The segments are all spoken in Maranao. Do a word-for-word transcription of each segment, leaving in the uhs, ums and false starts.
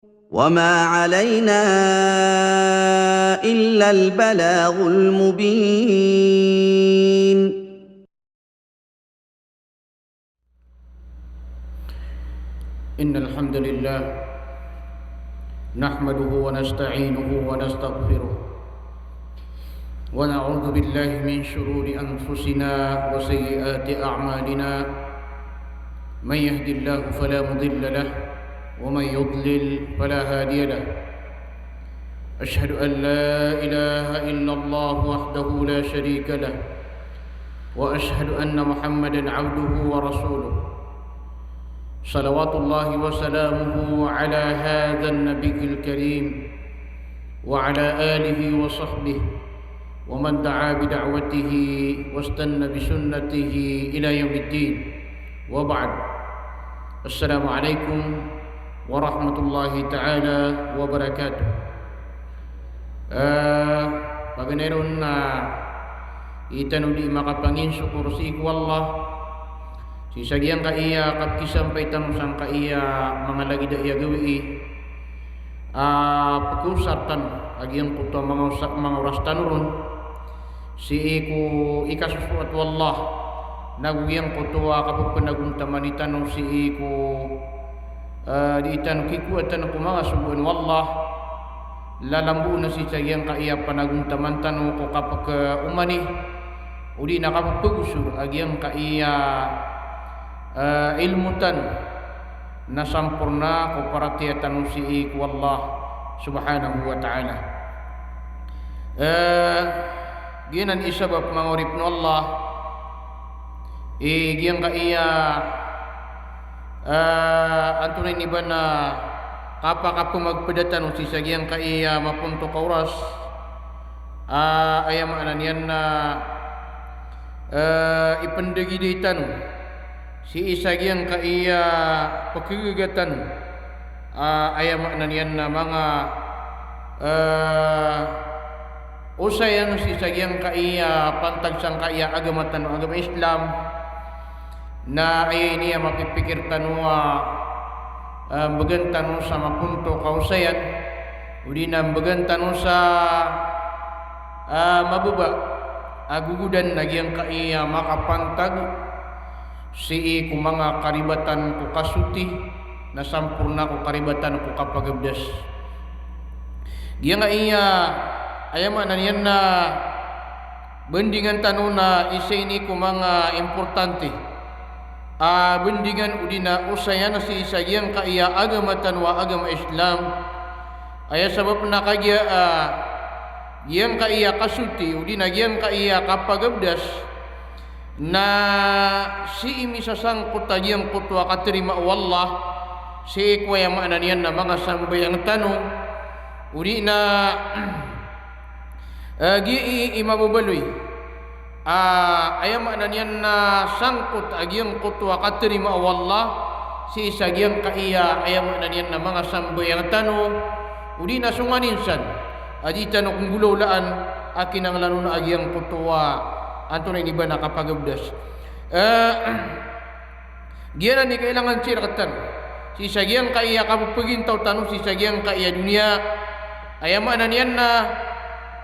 وما علينا إلا البلاغ المبين. إن الحمد لله نحمده ونستعينه ونستغفره ونعوذ بالله من شرور أنفسنا وسيئات أعمالنا. من يهد الله فلا مضل له ومن يضلل فلا هادي له. أشهد أن لا إله إلا الله وحده لا شريك له وأشهد أن محمدا عبده ورسوله. صلوات الله وسلامه على هذا النبي الكريم وعلى آله وصحبه ومن دعا بدعوته واستن بسنته إلى يوم الدين. وبعد. السلام عليكم ورحمة الله تعالى وبركاته. Eh, paganay ron na itano di makapanginsokor sii ko Allah sii sa giyangkaiya kapkisampay tano sangkaiya manga lagid a aya gawii a pkosar tano a giyangkoto a manga osa-, manga oras tano ron sii ko ikasosoat o Allah, nago giyangkoto a kapphanagontamani tano sii ko, eh, di tano kikowa tano ko manga sogoan o Allah, lalambo na sii sa giyangkaiya panagontaman tano ko kapkhaomani odi na kapphagosor a giyangkaiya, eh, ilmo tano na samporna ko paratiyaya tano sii ko Allah subhanahu wa ta'ala. Eh, giyanan i sabap manga oripen o Allah i giyangkaiya, eh, antonaa ini ba na kapakapemagpeda tano sii sa giyangkaiya mapontok a oras, ah, aya maana niyan na, eh, ipendegidey tano sii sa giyangkaiya pekegegatan, ah, aya maana niyan na manga, eh, osayan sii sa giyangkaiya pantag sangkaiya agama tano a agama Islam. Na aya ini a mapipikir tano a, eh, mbegan tano sa mapontok a osayan, odi na mbegan tano sa, eh, mababa a gogodan a giyangkaiya makapantag sii ko manga karibatan ko kasoti na samporna ko karibatan ko kapagabdas. Giyangkaiya, aya maana niyan na bandingan tano na isa ini ko manga importante a bandingan odi na osayan sii sa giyangkaiya agama tano a agama Islam. Aya sabap na kagiya, ah, giyangkaiya kasoti odi na giyangkaiya kapagabdas na sii misasangkot a giyangkoto a katerima o Allah sii ko aya maana niyan na manga sambayang tano, odi na, eh, giyai i mababaloy a aya maana niyan na sangkot a giyangkoto a katerima o Allah sii sa giyangkaiya aya maana niyan na manga sambayang tano, odi na so nganin san a di tano kenggolawlaan a kinanglan on a giyangkoto a antonaa ini ba na kapagabdas. Eh, giyanan i kailangan sii rektano sii sa giyangkaiya kapepegintaw tano sii sa giyangkaiya doniya. Aya maana niyan na,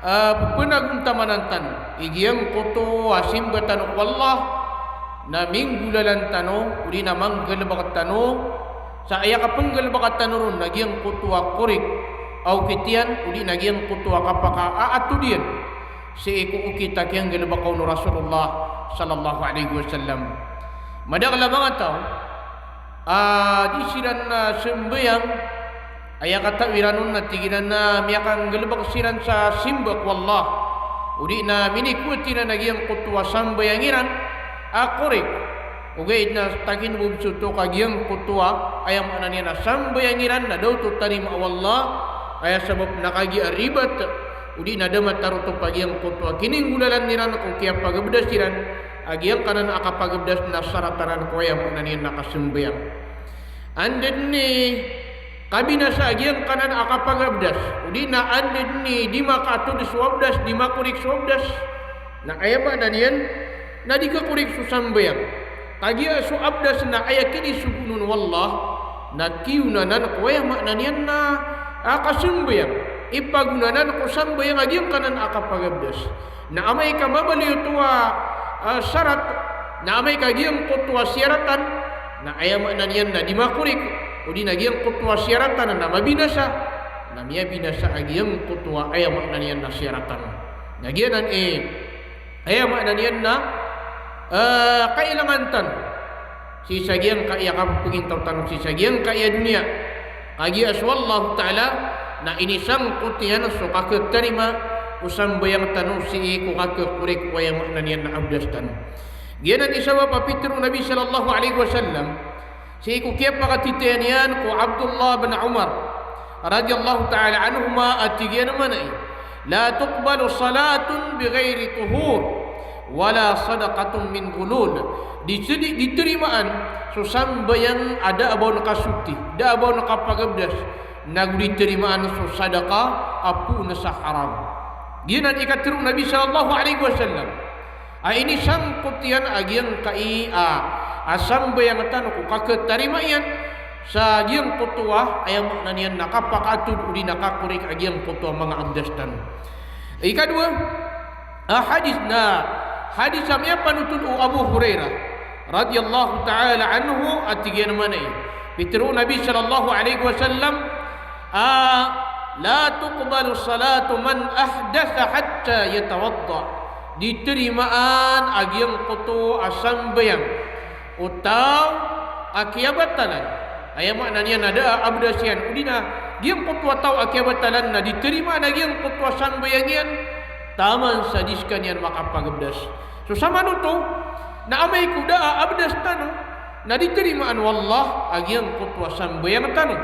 ah, pepenagontamanan tano i giyangkoto a simba tano ko Allah na minggolalan tano odi na manggalebek tano sa aya kapenggalebek tano ron na giyangkoto a korek a okit iyan odi na giyangkoto a kapakaatod iyan sii ko okit a kiyanggalebeka on o Rasulullah sallallahu alaihi wasallam. Madakel a manga taw a di siran, ah, sambayang, aya kataw iran on na tig iran na miyakanggalebek siran sa simba ko Allah. Odi na minikowat iran a giyangkoto a sambayang iran a korek. Ogaid na takin bo bes oto ka giyangkoto a, aya maana niyan na sambayang iran na da oto tarima o Allah, aya sabap na kagiya ribat, odi na da matarotop a giyangkoto a kininggolalan iran ko kiyapagabdas iran, a giyangkanan a kapagabdas na sarat anan ko aya maana niyan na kasambayang. Anda den i kabinasa a giyangkanan a kapagabdas, odi na anda den i di makaatod so abdas, di makorek so abdas, na aya maana niyan na di kakorek so sambayang. Kagiya so abdas na aya kinisogoon on o Allah, Na kiyonanan ko aya maana niyan na, ah, kasambayang. Ipagonanan ko sambayang a giyangkanan a kapagabdas. Na amay ka mabaloy oto a, ah, sarat, na amay ka giyangkoto a siyaratan, na aya maana niyan na di makorik, odi na giyangkoto a siyaratan na mabinasa, na miyabinasa a giyangkoto a aya maana niyan na siyaratan. Na giyanan i, aya maana niyan na, eh, kailangan tano sii sa giyangkaya kapepagintaw tano sii sa giyangkaya doniya. Kagiya so Allahu Ta'ala na inisangkot iyan so kaketarima o sambayang tano sii ko kakekorik o aya maana niyan na abdas tano. Giyanan i sabap a pitharo o Nabi sallallahu alaihi wasallam, sii ko kiyapakatitayan iyan ko Abdullah bin Umar radhiyallahu ta'ala anhuma a tig iyan a maana i, "La tuqbalu salatun bighairi tuhur, wala sadaqatun min ghulul." Di, di, di tarimaan so sambayang a da a ba on kasoti, da a ba on kapagabdas, nago di tarimaan so sadaqa a poon sa haram. Giyanan i katharo o Nabi sallallahu alaihi wasallam. A inisangkot iyan a giyangkai a, a sambayang tano ko kaketarima iyan sa giyangkoto a, aya maana niyan na kapakaatod odi na kakorik a giyangkoto a manga abdas tano. Ikadowa a hadis na hadis a miyapanotol o Abu Hurairah radhiyallahu ta'ala anhu a tig iyan a maana i, pitharo o Nabi sallallahu alaihi wasallam, a, "La tuqbalu salatu man ahdatha hatta yatawadda." Di tarimaan a giyangkoto a sambayang o taw a kiyabatalan, aya maana niyan na da a abdas iyan, odi na giyangkoto a taw a kiyabatalan na di tarimaan a giyangkoto a sambayang iyan taman sa di sekaniyan makapagabdas. So samanoto na amay ko da a abdas tano, na di tarimaan o Allah a giyangkoto a sambayang tano.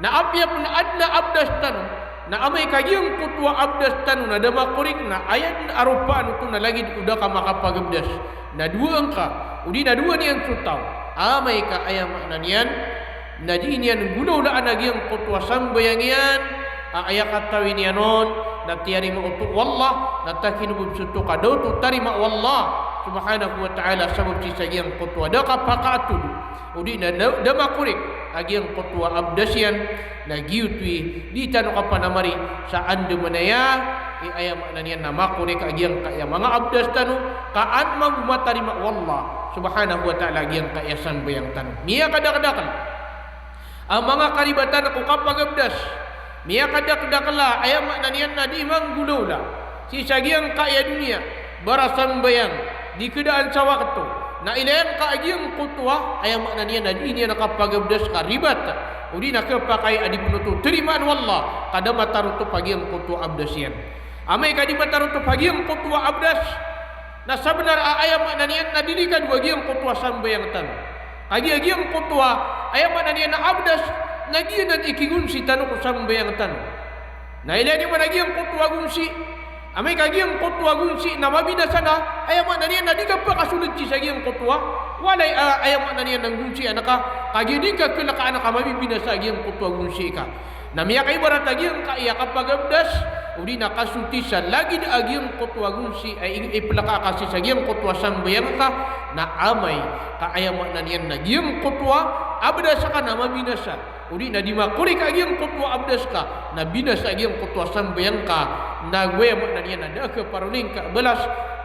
Na apiya pen aden a abdas tano, na amay ka giyangkoto a abdas tano na da makorik, na aya den a ropaan oto na lagid o da ka makapagabdas. Na dowa ngka, odi na dowa niyan so taw. Amay ka aya maana niyan na di niyan nggolawlaan a giyangkoto a sambayang iyan, a aya katawi niyan on na tiyarima oto o Allah, na takinobos oto ka da oto tarima o Allah subhanahu wa ta'ala sabap sii sa giyangkoto a da kapakaatod odi na da, da makorik a giyangkoto a abdas iyan. Na giyoto i di tano kapanamari sa andamanaya i aya maana niyan na makorik a giyangkaya manga abdas tano, ka an mambo matarima o Allah subhanahu wa ta'ala a giyangkaya sambayang tano. Miyakadakdakel a manga karibatan ko kapagabdas. Miyakadakdakel a aya maana niyan na di manggolawla sii sa giyangkaya doniya, barasambayang, di kedaan sa wakto. Na ilaya ngka a giyangkoto a, aya maana niyan na di niyan kapagabdas ka ribat, odi na kepakay a di pen oto tarimaan o Allah, ka da matarotop a giyangkoto a abdas iyan. Amay ka di matarotop a giyangkoto a abdas, na sabenar a aya maana niyan na delikado a giyangkoto a sambayang tano. Kagiya giyangkoto a aya maana niyan na abdas, na giyanan i kigonsi tano ko sambayang tano. Na ilaya niyo man a giyangkoto a gonsi. Amay ka giyangkoto a gonsi na mabinasa na, aya maana niyan na di ka pakasoled sii sa giyangkoto a walay a, aya maana niyan na gonsi angka, kagiya di ka kelekaan ka mabibinasa a giyangkoto a gonsi ka. Na miyakaibarat a giyangkaya kapagabdas, odi na kasoti sa lagid a giyangkoto a gonsi, ay i-, ipeleka ka sii sa giyangkoto a sambayang ka, na amay ka aya maana niyan na giyangkoto a abdas ka na mabinasa, odi na di makorik a giyangkoto a abdas ka, na binasa a giyangkoto a sambayang ka, na go aya maana niyan na da a keparoling ka balas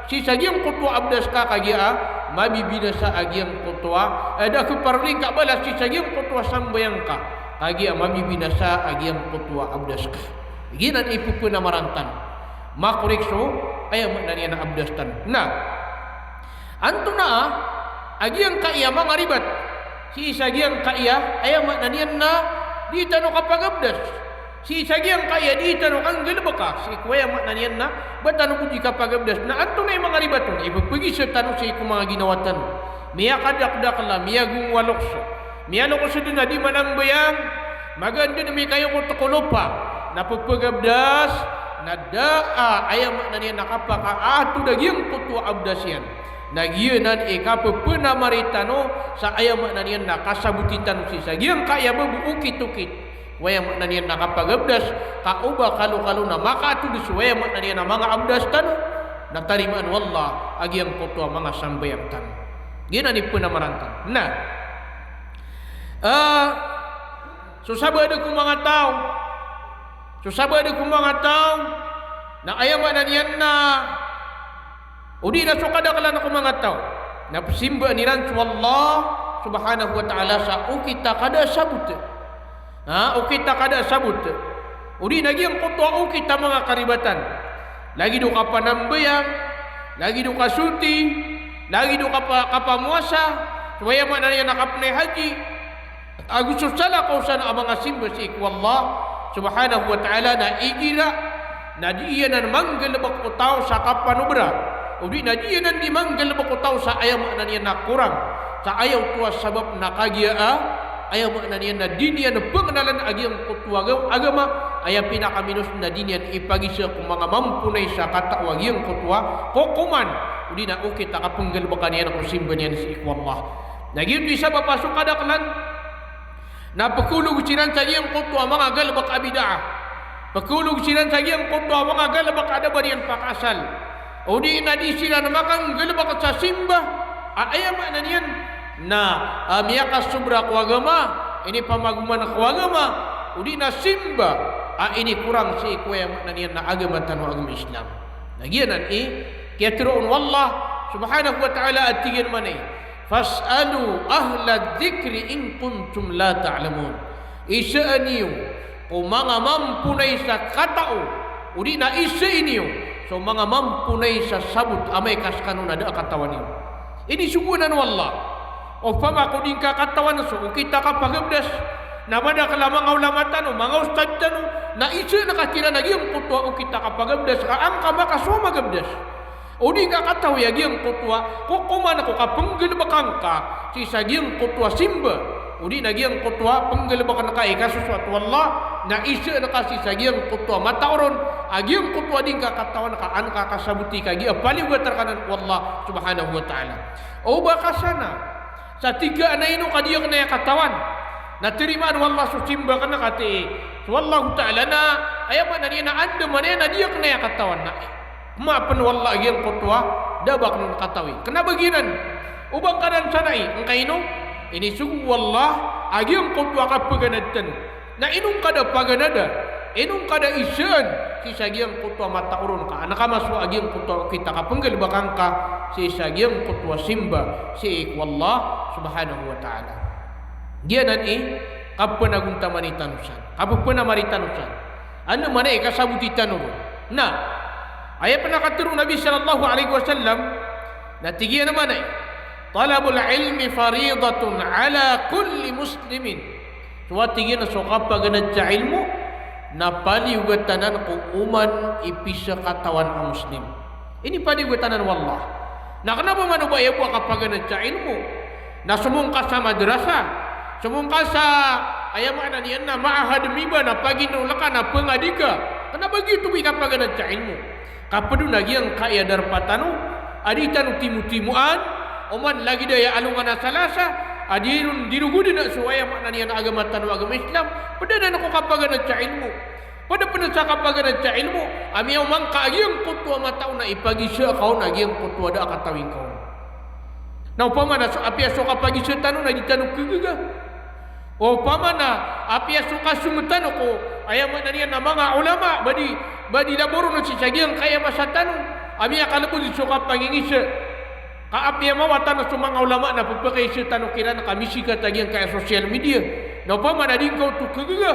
sii sa giyangkoto a abdas ka, kagiya a mabibinasa a giyangkoto a, eh, da a keparoling ka balas sii sa giyangkoto a sambayang ka. Kagiya mabibinasa a giyangkoto a abdas ka. Giyanan i pepenamaran tano. Makorik so, aya maana niyan na abdas tano. Na antonaa a giyangkaya manga ribat sii sa giyangkaya, aya maana niyan na di tano kapagabdas. Sii sa giyangkaya di tano kanggalebeka, sii ko aya maana niyan na ba tano bo di kapagabdas. Na antonaa i manga ribat on? Ipepegisa tano sii ko manga ginawa tano. Miyakadakdakel a, miyagongo a loks. Miyaloks den a di manambayang, magaan den a mikayokot ko lopa, na pepegabdas, na da a, aya maana niyan na kapakaatod a giyangkoto a abdas iyan. Na giyanan i kapepenamari tano sa aya maana niyan na kasaboti tano sii sa giyangkaya ba bo okit-okit. Aya maana niyan na kapagabdas, ka o ba kalokalo na makaatod so aya maana niyan na manga abdas tano, na tarimaan o Allah a giyangkoto a manga sambayang tano. Giyanan i penamaran tano. Na, ah, So sabaad ko manga taw, so sabaad ko manga taw, na aya maana niyan na, odi na so kadaklan ko manga taw, na pesimbaan iran so Allah subhanahu wa ta'ala sa okit a kada sabot. Ha, okit a kada sabot. Odi na giyangkoto a okit a manga karibatan. Lagid o kapanambayang, lagid o kasoti, lagid o kapa-, kapamowasa, so aya maana niyan na kapenay haji, ago so salakaw san a manga simba sii ko Allah subhanahu wa ta'ala, na igira na di iyan manggalebek o taw sa kapanobra, odi na di iyan di manggalebek o taw sa aya maana niyan na korang, sa aya oto a sabap na kagiya a, aya maana niyan na di niyan pengenalan a giyangkoto a aga-, agama, aya pinakaminos na di niyan ipagisa ko manga mamponay sa katao a giyangkoto a kokoman, odi na okit a kapenggalebekan iyan ko simba niyan sii ko Allah. Na giyoto i sabap a so kadaklan na pekeolog siran sa giyangkoto a manga galebek a bid'ah. Pekeolog siran sa giyangkoto a manga galebek a da ba niyan pakaasal. Odi na di siran makanggalebek sa simba a aya maana niyan na, ah, miyakasobra ko agama, inipamagoman ko agama, odi na simba a inikorang sii ko aya maana niyan na agama tano a agama Islam. Na giyanan i kiyateroon o Allah subhanahu wa ta'ala a tig iyan mambo i, "Fas'alu ahla dhikri in kuntum la ta'lamun." Isaan iyo ko manga mamponay sa katao, odi na isai niyo so manga mamponay sa sabot amay ka sekano na da a katawan iyo. Inisogo anan o Allah. Opama ko di ngka katawan so okit a kapagabdas, na madakel a manga ulama tano, manga ustad tano, na isaan ka kiran a giyangkoto a okit a kapagabdas ka an ka makasowa magabdas. Odi ngka katawi a giyangkoto a kokoman ko kapenggalebekan ka sii sa giyangkoto a simba, odi na giyangkoto a penggalebekan ka i kasosoat o Allah, na isaan ka sii sa giyangkoto a mataoron a giyangkoto a di ngka katawan ka an ka kasaboti ka giya paliyogat rekanan o Allah subhanahu wa ta'ala. O ba ka sana sa tig ka a na ino ka di aken aya katawan, na tarimaan o Allah so simba aken ka tii, so Allahu ta'ala na, aya maana niyan na andamanaya na di aken aya katawan, na mapen o Allah a giyangkoto a da a ba aken on katawi. Kena ba giyanan. O ba ngka den sana i, ngka ino? Inisogo o Allah a giyangkoto a kapaganad tano. Na ino ngka da paganada, ino ngka da isaan sii sa giyangkoto a mataoron ka an ka masowa a giyangkoto a okit a kapenggalebekan ka sii sa giyangkoto a simba sii ko Allah subhanahu wa ta'ala. Giyanan i kapenagontaman i tano san, kapepenamar i tano san. Andamanaya i kasaboti tano ron. Na aya pen a katero o Nabi sallallahu alaihi wasallam na tig iyan mambo i, "Talabul ilmi faridatun ala kulli muslimin." So a tig iyan a so kapaganad sa ilmo na paliyogat anan ko oman i pisakatawan a Muslim. Inipaliyogat anan o Allah. Na kena ba mambo i aya bo a kapaganad sa ilmo na somong ka sa madrasa, somong ka sa, aya maana niyan na ma'had, miba na paginroleka na pengadi ka. Kena ba giyoto bo i kapaganad sa ilmo. Ka ped on a giyangkaya darpa tano a di tano timotimoan, oman lagid aya alongan a Salasa a di ron, di ron goden a so aya maana niyan a agama tano a agama Islam. Ped anan ko kapaganad sa ilmo. Ped pen sa kapaganad sa ilmo a miyaoma ngka a giyangkoto a matao na ipagisa ka on a giyangkoto a da a katawi ngka on. Na opama na so, apiya so kapagisa tano na di tano kegaga. Opama na apiya so kasong tano ko, aya maana niyan na manga ulama, ba di, ba di laboron sii sa giyangkaya masa tano a miyakalebod so kapangingisa. Ka apiya mawatan so manga ulama na pepakaisa tano kiran ka misikat a giyangkaya social media. Na opama na di ngka oto kegaga.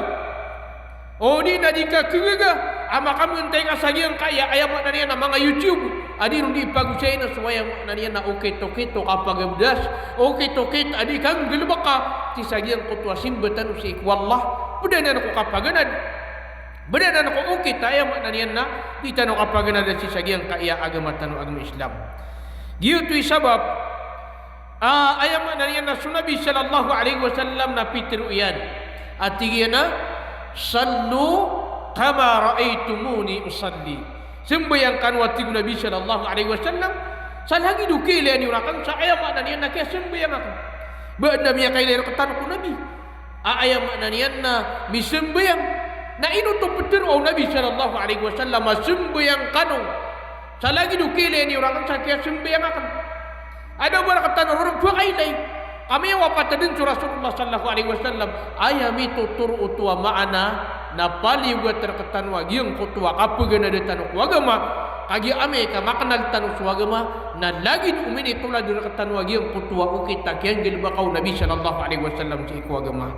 O di na di ka kegaga a makamantay ka sa giyangkaya, aya maana niyan na manga YouTube a di ron di pagosayin so aya maana niyan na okit-okit o kapagabdas, okit-okit a di kanggalebeka sii sa giyangkoto a simba tano sii ko Allah. Ped anan ko kapaganad, ped anan ko okit a aya maana niyan na di tano kapaganad sii sa giyangkaya agama tano a agama Islam. Giyoto i sabap a, aya maana niyan na so Nabi sallallahu alaihi wasallam na pitero iyan a tig iyan a, "Sallu kama ra'aytumuni usalli." Sembayang kano, a tig o Nabi sallallahu alaihi wasallam, sa lagid o kiyailay niyo raken sa, aya maana niyan na kiyasembayang aken. Ba aden a miyakailay rektano ko Nabi a, aya maana niyan na misembayang. Na ino oto petero o Nabi sallallahu alaihi wasallam a sembayang kano sa lagid o kiyailay niyo raken sa kiyasembayang aken? Anda ba rektano ron pekailay? Amay wapat dn so Rasulullah sallallahu alaihi wasallam, aya mitotoro oto a maana na paliyogat rktano a giyangkoto a kapaganada tano ko agama, kagiya amay ka maknal tano so agama, na lagid o minitolad rktano a giyangkoto a okit a kiyanggalbka o Nabi sallallahu alaihi wasallam sii ko agama.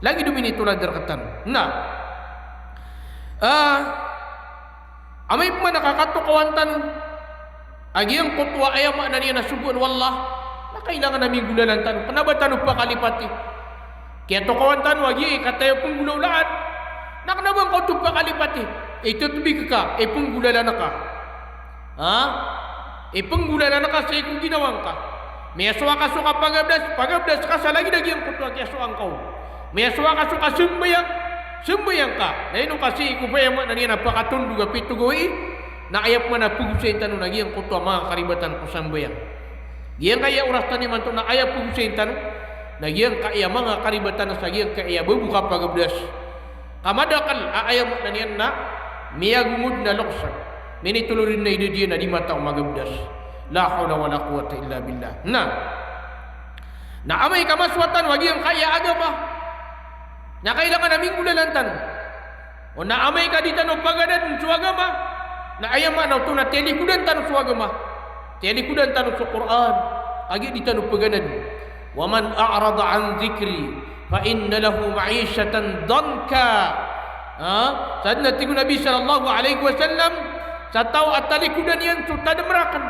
Lagid o minitolad rktano. Na, ah, amay pman a kakatokawan tano a giyangkoto a aya maana niyan na sogoan o Allah, na kailangan a minggolalan tano, kna ba tano pakalipati. Kiyatokawan tano a giya i kataya o pnggolawlaan, na kna ba ngka oto pakalipati. Itatbik ka, ipnggolalan ka. Ha? Ipnggolalan ka sii ko ginawa ngka. Miyasowa ka so kapagabdas, pagabdas ka sa lagid a giyangkoto a kiyasowa ngka on. Miyasowa ka so kasambayang, sambayang ka. Na ino ka sii ko ba aya maana niyan na pakatondog a pito gawii, na aya pman a pagosayn tano na giyangkoto a manga karibatan ko sambayang. Giyangkaya oras tano imanto na aya pagosayn tano, na giyangkaya manga karibatan sa giyangkaya babo kapagabdas. Ka madakl a aya maana niyan na miyagongod na loks. Minitolod na idad iyan a di matao magabdas. La hawla wala quwwata illa billah. Na, na amay ka masowa tano a giyangkaya agama, na kailangan a minggolalan tano. O na amay ka di tano paganadn so agama, na aya maana oto na tiyalikodan tano so agama. Tiyalikodan tano so Qur'an, kagiya di tano paganadn. "Wa man a'rada an dhikri fa inna lahu ma'ishatan dhanka." Ha? Sadn a tig o Nabi sallallahu alaihi wasallam, sa taw a talikodan iyan so tadm rakn,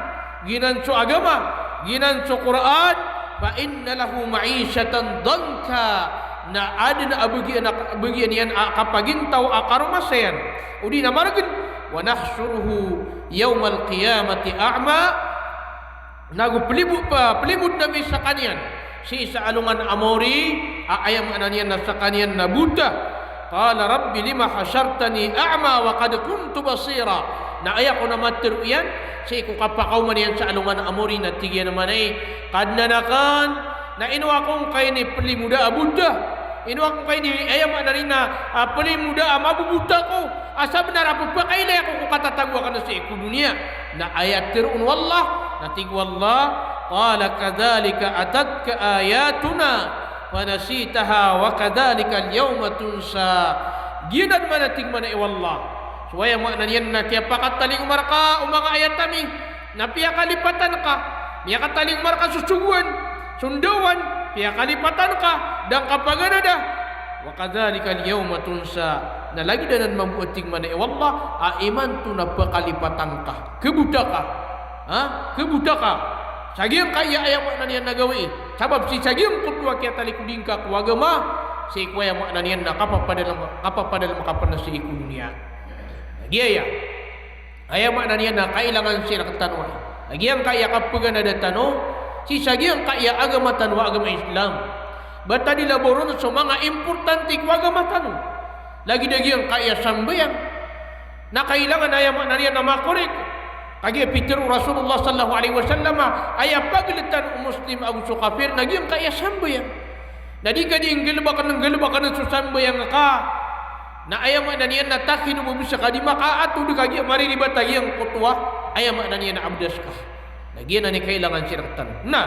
giyanan so agama, giyanan so Qur'an, "fa inna lahu ma'ishatan dhanka." Na adn a bagian, bagian iyan a kapagintaw a karomasayan. O di na margn, "wa nahshuruhu yawmal qiyamati a'ma." Nago plimo-, pa-, plimod ami skaniyan sii sa alongan a maori, a aya maana niyan na skaniyan na bota. Qala, "Rabbi lima hashartani a'ma wa qad kuntu basira." Na aya ko na matero iyan sii ko kapakaoma niyan sa alongan a maori na tig iyan a manay, "Kadnan akn, na ino ako ngka ini plimoda a bota? Ino ako ngka ini, aya maana niyan na, ah, plimoda a mabobota ko, a sabnar a pphakailay ako ko katatago akn sii ko doniya?" Na aya tero on o Allah, na tig o Allah, qala, "Kadhalika atatka ayatuna fanasitaha wa kadhalikal yawma tunsa." Giyanan man a tig man o Allah. So aya maana niyan na kiyapakatalingoma rka o manga ayat ami, na piyakalipatan ka, miyakatalingoma rka so sogoan, so ndawan, piyakalipatan ka, da ngka paganada. Wa kadhalikal yawma tunsa. Na lagid anan mambo a tig man o Allah, a imanto na pakalipatan ka. Khabota ka. Ha? Khabota ka sa giyangkaya aya maana niyan na gawii. Sabap sii sa giyangkoto a kiyatalikodi ngka ko agama, sii ko aya maana niyan na kapapadalm, kapapadalm ka pn sii ko doniya. Giyaya. Aya maana niyan na kailangan sii rktano a giyangkaya kapaganada tano sii sa giyangkaya agama tano a agama Islam. Ba ta di labaw ron so manga importante ko agama tano. Lagid a giyangkaya sambayang. Na kailangan aya maana niyan na makorek. Kagiya pitharo o Rasulullah sallallahu alaihi wasallam a aya pagltan o Muslim ago so kafir na giyangkaya sambayang. Na di ka di nggalbkn, nggalbkn so sambayang ka. Na aya maana niyan na takino bo bisa ka di makaatod kagiya mariribat a giyangkoto a aya maana niyan na abdas ka. Na giyanan i kailangan sii rktano. Na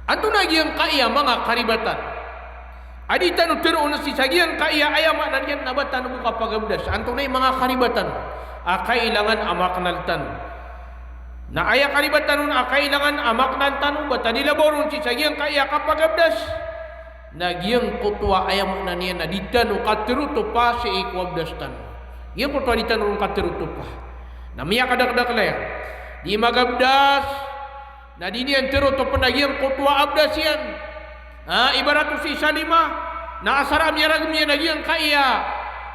antonaa giyangkaya manga karibatan a di tano tharoon sii sa giyangkaya aya maana niyan na ba tano bo kapagabdas? Antonaa i manga karibatan a kailangan a maknal tano? Na aya karibatan on a kailangan a maknal tano, ba ta di labaw ron sii sa giyangkaya kapagabdas, na giyangkoto a aya maana niyan na di tano katharotopa sii ko abdas tano. Giyangkoto a di tano ron katharotopa. Na miyakadakdakl aya, di magabdas, na di niyan tharotopn a giyangkoto a abdas iyan. Ah, ibarat o sii sa lima, na asar a miyaragm iyan a giyangkaya,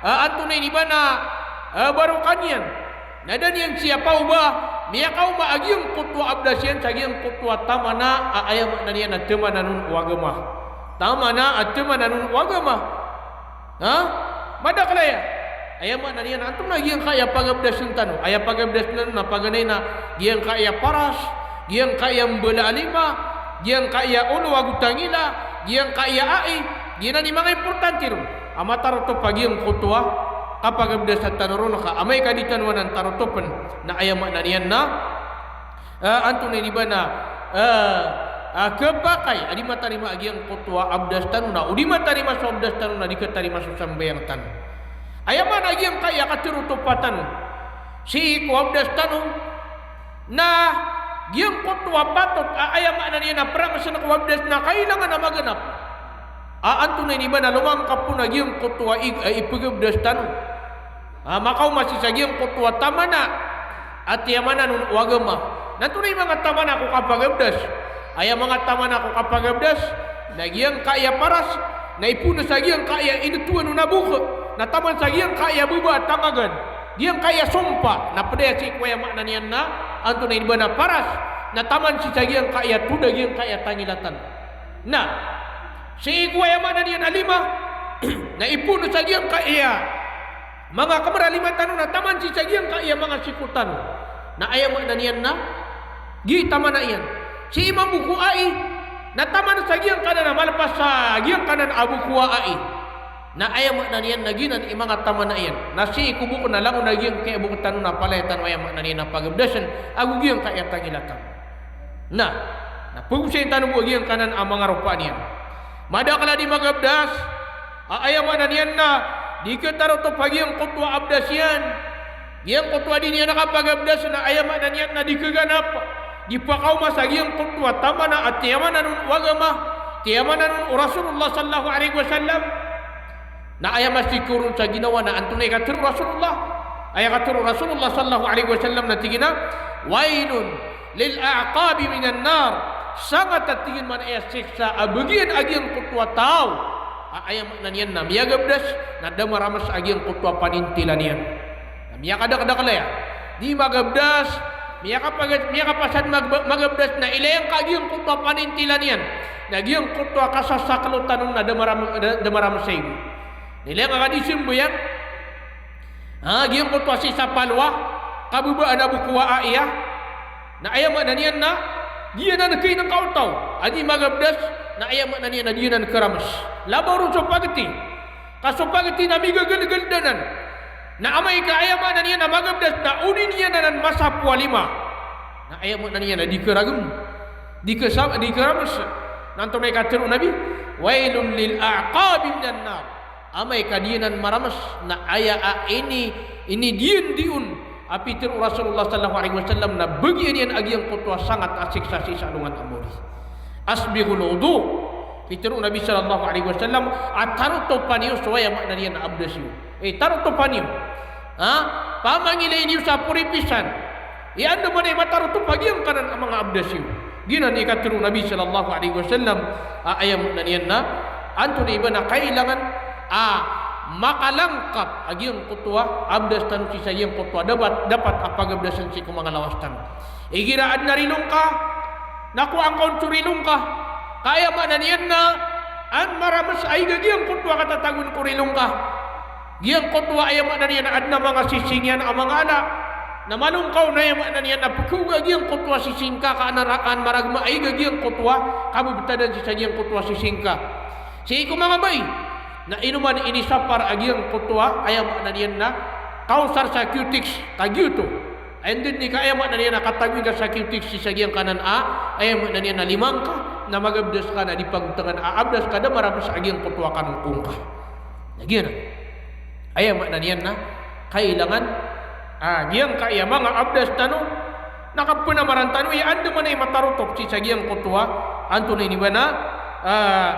ah, antonaa ini ba na, ah, barokan iyan. Na da niyan siyapaoba, miyakaoma a giyangkoto a abdas iyan sa giyangkoto a tamana a aya maana niyan na tamanan on o agama. Tamana a tamanan on o agama. Ha? Madakl aya. Aya maana niyan, antonaa giyangkaya pagabdasn tano? Aya pagabdasn tano na paganay na giyangkaya paras, giyangkaya mbala a lima, giyangkaya olo ago tangila, giyangkaya ai, giyanan i manga importante ron a matarotop a giyangkoto a kapagabdasa tano ron ka amay ka di tano anan tarotopn na aya maana niyan na, eh, antonaa ini ba na, eh, a, khapakay a di matarima a giyangkoto a abdas tano na o di matarima so abdas tano na di khatarima so sambayang tano. Aya maana a giyangkaya katharo oto pa tano sii ko abdas tano na giyangkoto a patot a aya maana niyan na pramesen ko abdas na kailangan a maganap. A antonaa ini ba na lomangkap on a giyangkoto a ig-, a ipagabdas tano. A, makaoma sii sa giyangkoto a tamana a tiyamanan on o agama. Na antonaa i manga tamana ko kapagabdas? Aya manga tamana ko kapagabdas na giyangkaya paras, na ipoon sa giyangkaya inetowan on a bok, na taman sa giyangkaya baba a tamagan, giyangkaya sompa, na pd aya sii ko aya maana niyan na antonaa ini ba na paras, na taman sii sa giyangkaya toda, giyangkaya tangilatan. Na sii ko aya maana niyan a lima, na ipoon sa giyangkaya manga kamera lima tano na taman sii sa giyangkaya manga siko tano. Na aya maana niyan na giya i tamana iyan. Sii mambo ko ai, na taman sa giyangkanan a malpas sa giyangkanan a bok o ai. Na aya maana niyan na giyanan i manga tamana iyan. Na sii ko bok na langon a giyangkaya bok tano na palaya tano aya maana niyan na pagabdasen ago giyangkaya tangila tano. Na, na pagosayin tano bo a giyangkanan a manga ropaan iyan. Madakl a di magabdas, a aya maana niyan na di khatarotop a giyangkoto a abdas iyan. Giyangkoto a di niyan kapagabdas na aya maana niyan na di khaganap, di pakaoma sa giyangkoto a tamana a tiyamanan on o agama, tiyamanan on o Rasulullah sallallahu alaihi wasallam. Na aya masikoron sa ginawa na antonaa i katharo o Rasulullah? Aya katharo o Rasulullah sallallahu alaihi wasallam na tig iyan a, "Wailun lil a'qabi minan nar." Sangat a tig iyan man aya siksa a bagian a giyangkoto a taw a aya maana niyan na miyagabdas na da marames a giyangkoto a panintilan iyan. Na miyakadakdakl aya. Di magabdas, miyakapag-, miyakapasad mag-, magabdas na ilaya ngka a giyangkoto a panintilan iyan. Na giyangkoto a kasasaklotan on na da maram-, da, da marames a igo. Na ilaya ngka ka di sambayang. Ha, giyangkoto a sii sa palowa, kababaan a bok o ai iyan. Na aya maana niyan na, giyanan kainengka o taw a di magabdas, na aya maana niyan na giyanan kharames. Labaw ron so pagti. Ka so pagti na migagalgal anan. Na amay ka aya maana niyan na magabdas na o di niyan anan masapo a lima. Na aya maana niyan na di kharagem. Di khasa-, di kharames. Na antonaa i katharo o Nabi? "Wailun lil a'qabi minan nar." Amay ka di anan marames na aya a ini, ini di anan di on a pitharo o Rasulullah sallallahu alaihi wasallam na bagian iyan a giyangkoto a sangat a siksa sii sa alongan a mori. Asbighul wudu. Pitharo o Nabi sallallahu alaihi wasallam a tarotopa niyo so aya maana niyan na abdas iyo. Eh, tarotopa niyo. Ha? Pamangilay niyo sa poripisan. Aya andamanaya i matarotop a giyangkanan a manga abdas iyo. Giyanan i katharo o Nabi sallallahu alaihi wasallam a aya maana niyan na antonaa i ba na kailangan a makalangkap a giyangkoto a abdas tano sii sa giyangkoto a dapat, dapat a pagabdasan sii ko manga lawas tano. Igira aden a rilo ngka, na kowaa ngka on so rilo ngka. Ka aya maana niyan na an marames a iga giyangkoto a katatagoan ko rilo ngka. Giyangkoto a aya maana niyan na aden a manga sising iyan a manga ala. Na malo ngka on aya maana niyan na pkhaoga giyangkoto a sising ka, ka an ra-, an maragma a iga giyangkoto a kabebtadan sii sa giyangkoto a sising ka. Sii ko manga bai na ino man inisapar a giyangkoto a aya maana niyan na kaosar sa cutex, ka giyoto. Aya anda den i ka aya maana niyan na katagoan ka sa cutex sii sa giyangkanan a aya maana niyan na lima ngka, na magabdas ka na di pagotangan a abdas ka da marames a giyangkoto a kanongko ngka. Na giyanan. Aya maana niyan na kailangan a giyangkaya manga abdas tano na kapenamaran tano aya andamanaya i matarotop sii sa giyangkoto a antonaa ini ba na, a,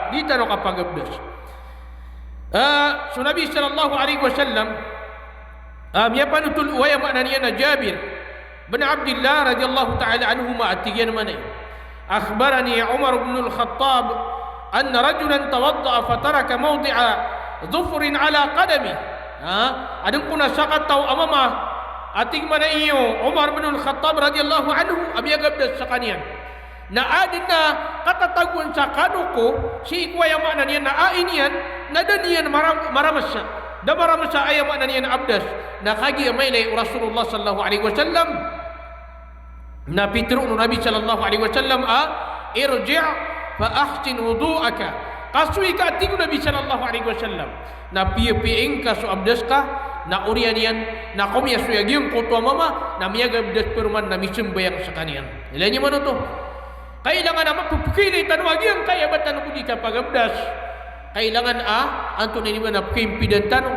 di tano kapagabdas. A, so Nabi sallallahu alaihi wasallam, a, miyapanotol o aya maana niyan na Jabir bin Abdillah radhiyallahu ta'ala anhuma a tig iyan a maana iyan, "Akhbarani Umar bin al-Khattab anna rajulan tawadda'a fataraka mawdi'a dhufrin ala qadamihi." Ha? Aden kon a sakataw a mama a tig iyan a maana iyan o Umar bin al-Khattab radhiyallahu anhu a miyagabdas sekaniyan. Na aden a katatagoan sa kanongko sii ko aya maana niyan na ai niyan, na da niyan maram-, marames. Da marames a aya maana niyan na abdas. Na kagiya mailay o Rasulullah sallallahu alaihi wasallam. Na pitharo o Nabi sallallahu alaihi wasallam a, "Irji' fa ahsin wudu'aka." Kasoy ka, tig o Nabi sallallahu alaihi wasallam. Na piyapiya ingka so abdas ka, na oriyan iyan, na komiyasoy a giyangkoto a mama, na miyagabdas paroman na misambayang sekaniyan. Ilaya niyo man oto. Kailangan a mapepekhailay tano a giyangkaya ba tano bo di kapagabdas. Kailangan a antonaa ini ba na pekhaimpidan tano.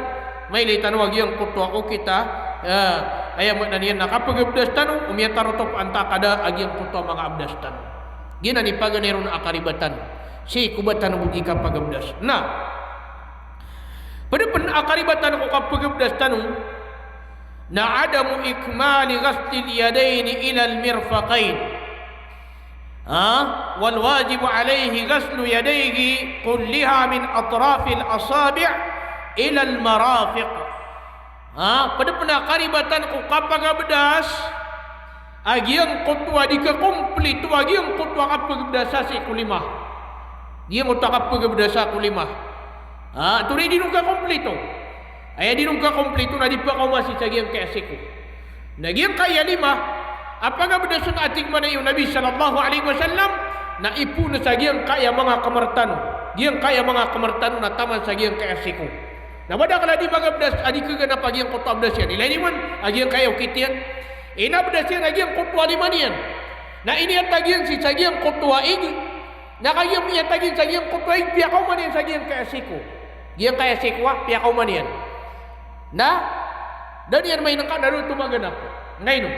Mailay tano a giyangkoto a okit a, eh, aya maana niyan na kapagabdas tano, o miyatarotop antaa ka da a giyangkoto a manga abdas tano. Giyanan i paganay ron a karibatan sii ko ba tano bo di kapagabdas. Na ped pen a karibatan ko kapagabdas tano na adamu ikmali ghaslil yadayni ilal mirfaqayn. Ha? Wal wajibu alayhi ghaslu yadayhi kulliha min atrafil asabi' ilal marafiq. Ha? Ped pen a karibatan ko kapagabdas a giyangkoto a di kakomplito a giyangkoto a kapagabdas sii ko lima. Giyangkoto a kapagabdas ko lima. Ha? Antonaa i di ron kakomplito? Aya di ron kakomplito na di pakaoma sii sa giyangkaya siko. Na giyangkaya lima a pagabdas on a tig mambo o Nabi sallallahu alaihi wasallam na ipoon sa giyangkaya manga kemer tano. Giyangkaya manga kemer tano na taman sa giyangkaya siko. Na madakl a di magabdas a di kaganap a giyangkoto a abdas iyan. Ilay niyo man a giyangkaya okit iyan. Inabdas iyan a giyangkoto a lima niyan. Na iniyatag iyan sii sa giyangkoto a ig. Na kagiya miyatag iyan sa giyangkoto a ig, piyakaoma niyan sa giyangkaya siko. Giyangkaya siko a piyakaoma niyan. Na da niyan mainengka na da oto maganap. Ngkaino?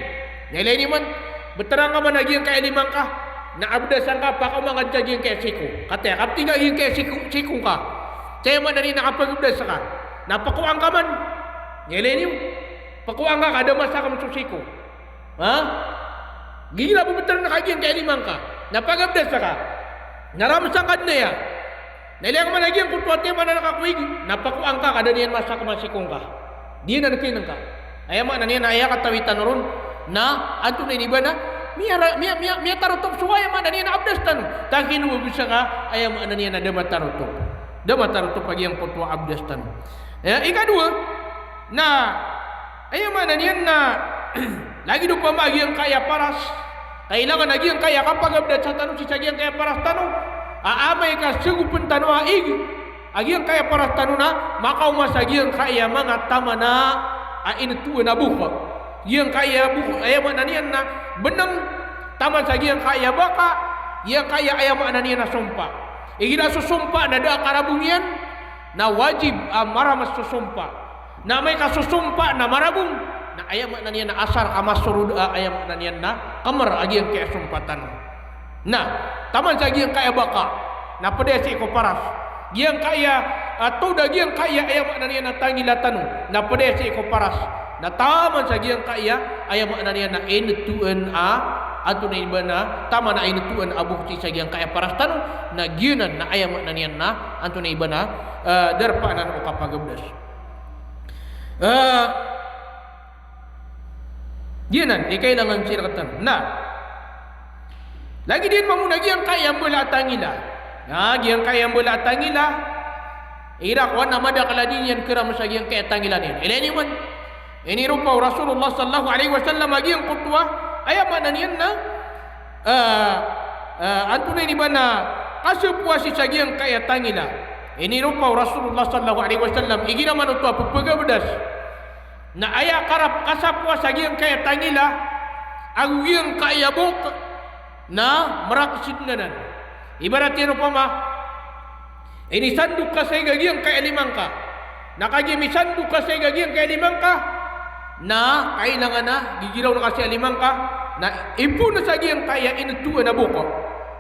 Na ilay niyo man, btad angka man a giyangkaya lima ngka na abdas angka, pakaoma ngka sa giyangkaya siko. Katii a kaptingga giyangkaya siko, siko ngka. Sa aya maana niyan na kapagabdas ka na pakowa angka man. Na ilay niyo, pakowa angka ka da masa ka man so siko. Ha? Gigira bo btad angka giyangkaya lima ngka na pagabdas ka. Na ramsa ngka dn aya. Na ilay ngka man a giyangkoto a timan a nakakoig na pakowa angka ka da niyan masa ka man siko ngka. Di anan kinengka. Aya maana niyan na aya katawi tano ron na antonaa ini ba na miyara-, miya-, miya-, miyatarotop so aya maana niyan na abdas tano. Takino bo bisa ka aya maana niyan na da matarotop. Da matarotop a giyangkoto a abdas tano. Ya, ikadowa, na aya maana niyan na lagid opama a giyangkaya paras, kailangan a giyangkaya kapagabdas tano sii sa giyangkaya paras tano a amay ka sagopen tano a ig a giyangkaya paras tano na makaoma sa giyangkaya manga taman a inetoan a bok. Giyangkaya bok, aya maana niyan na beneng, taman sa giyangkaya baka, giyangkaya aya maana niyan na sompa. Igira so sompa na da a karabong iyan, na wajib a maramas so sompa. Na amay ka so sompa na marabong, na aya maana niyan na asar ka masorod a, aya maana niyan na kemer a giyangkaya sompa tano. Na taman sa giyangkaya baka, na pd aya sii ko paras. Giyangkaya, ah, toda giyangkaya aya maana niyan na tangila tano, na pd aya sii ko paras. Na taman sa giyangkaya aya maana niyan na inetoan a, antonaa ini ba na, taman a inetoan a bok sii sa giyangkaya paras tano, na giyanan na aya maana niyan na antonaa ini ba na, eh, darpa anan o kapagabdas. Eh, giyanan i kailangan sii rektano. Na lagid iyan mambo na giyangkaya mbala a tangila. Na giyangkaya mbala a tangila, igira kowan na madakl a di niyan keramen sa giyangkaya tangila niyan. Ilay niyo man, iniropa o Rasulullah sallallahu alaihi wasallam a giyangkoto a, aya maana niyan na, eh, eh, antonaa ini ba na kasapowa sii sa giyangkaya tangila. Iniropa o Rasulullah sallallahu alaihi wasallam igira man oto a pphagabdas. Na aya karap kasapowa sa giyangkaya tangila ago giyangkaya bok na marakesid anan. Ibarat iyan opama, inisandok ka sa ig a giyangkaya lima ngka. Na kagiya misandok ka sa ig a giyangkaya lima ngka, na kailangan a gigiraw ngka sa lima ngka, na ipoon sa giyangkaya inetoan a bok.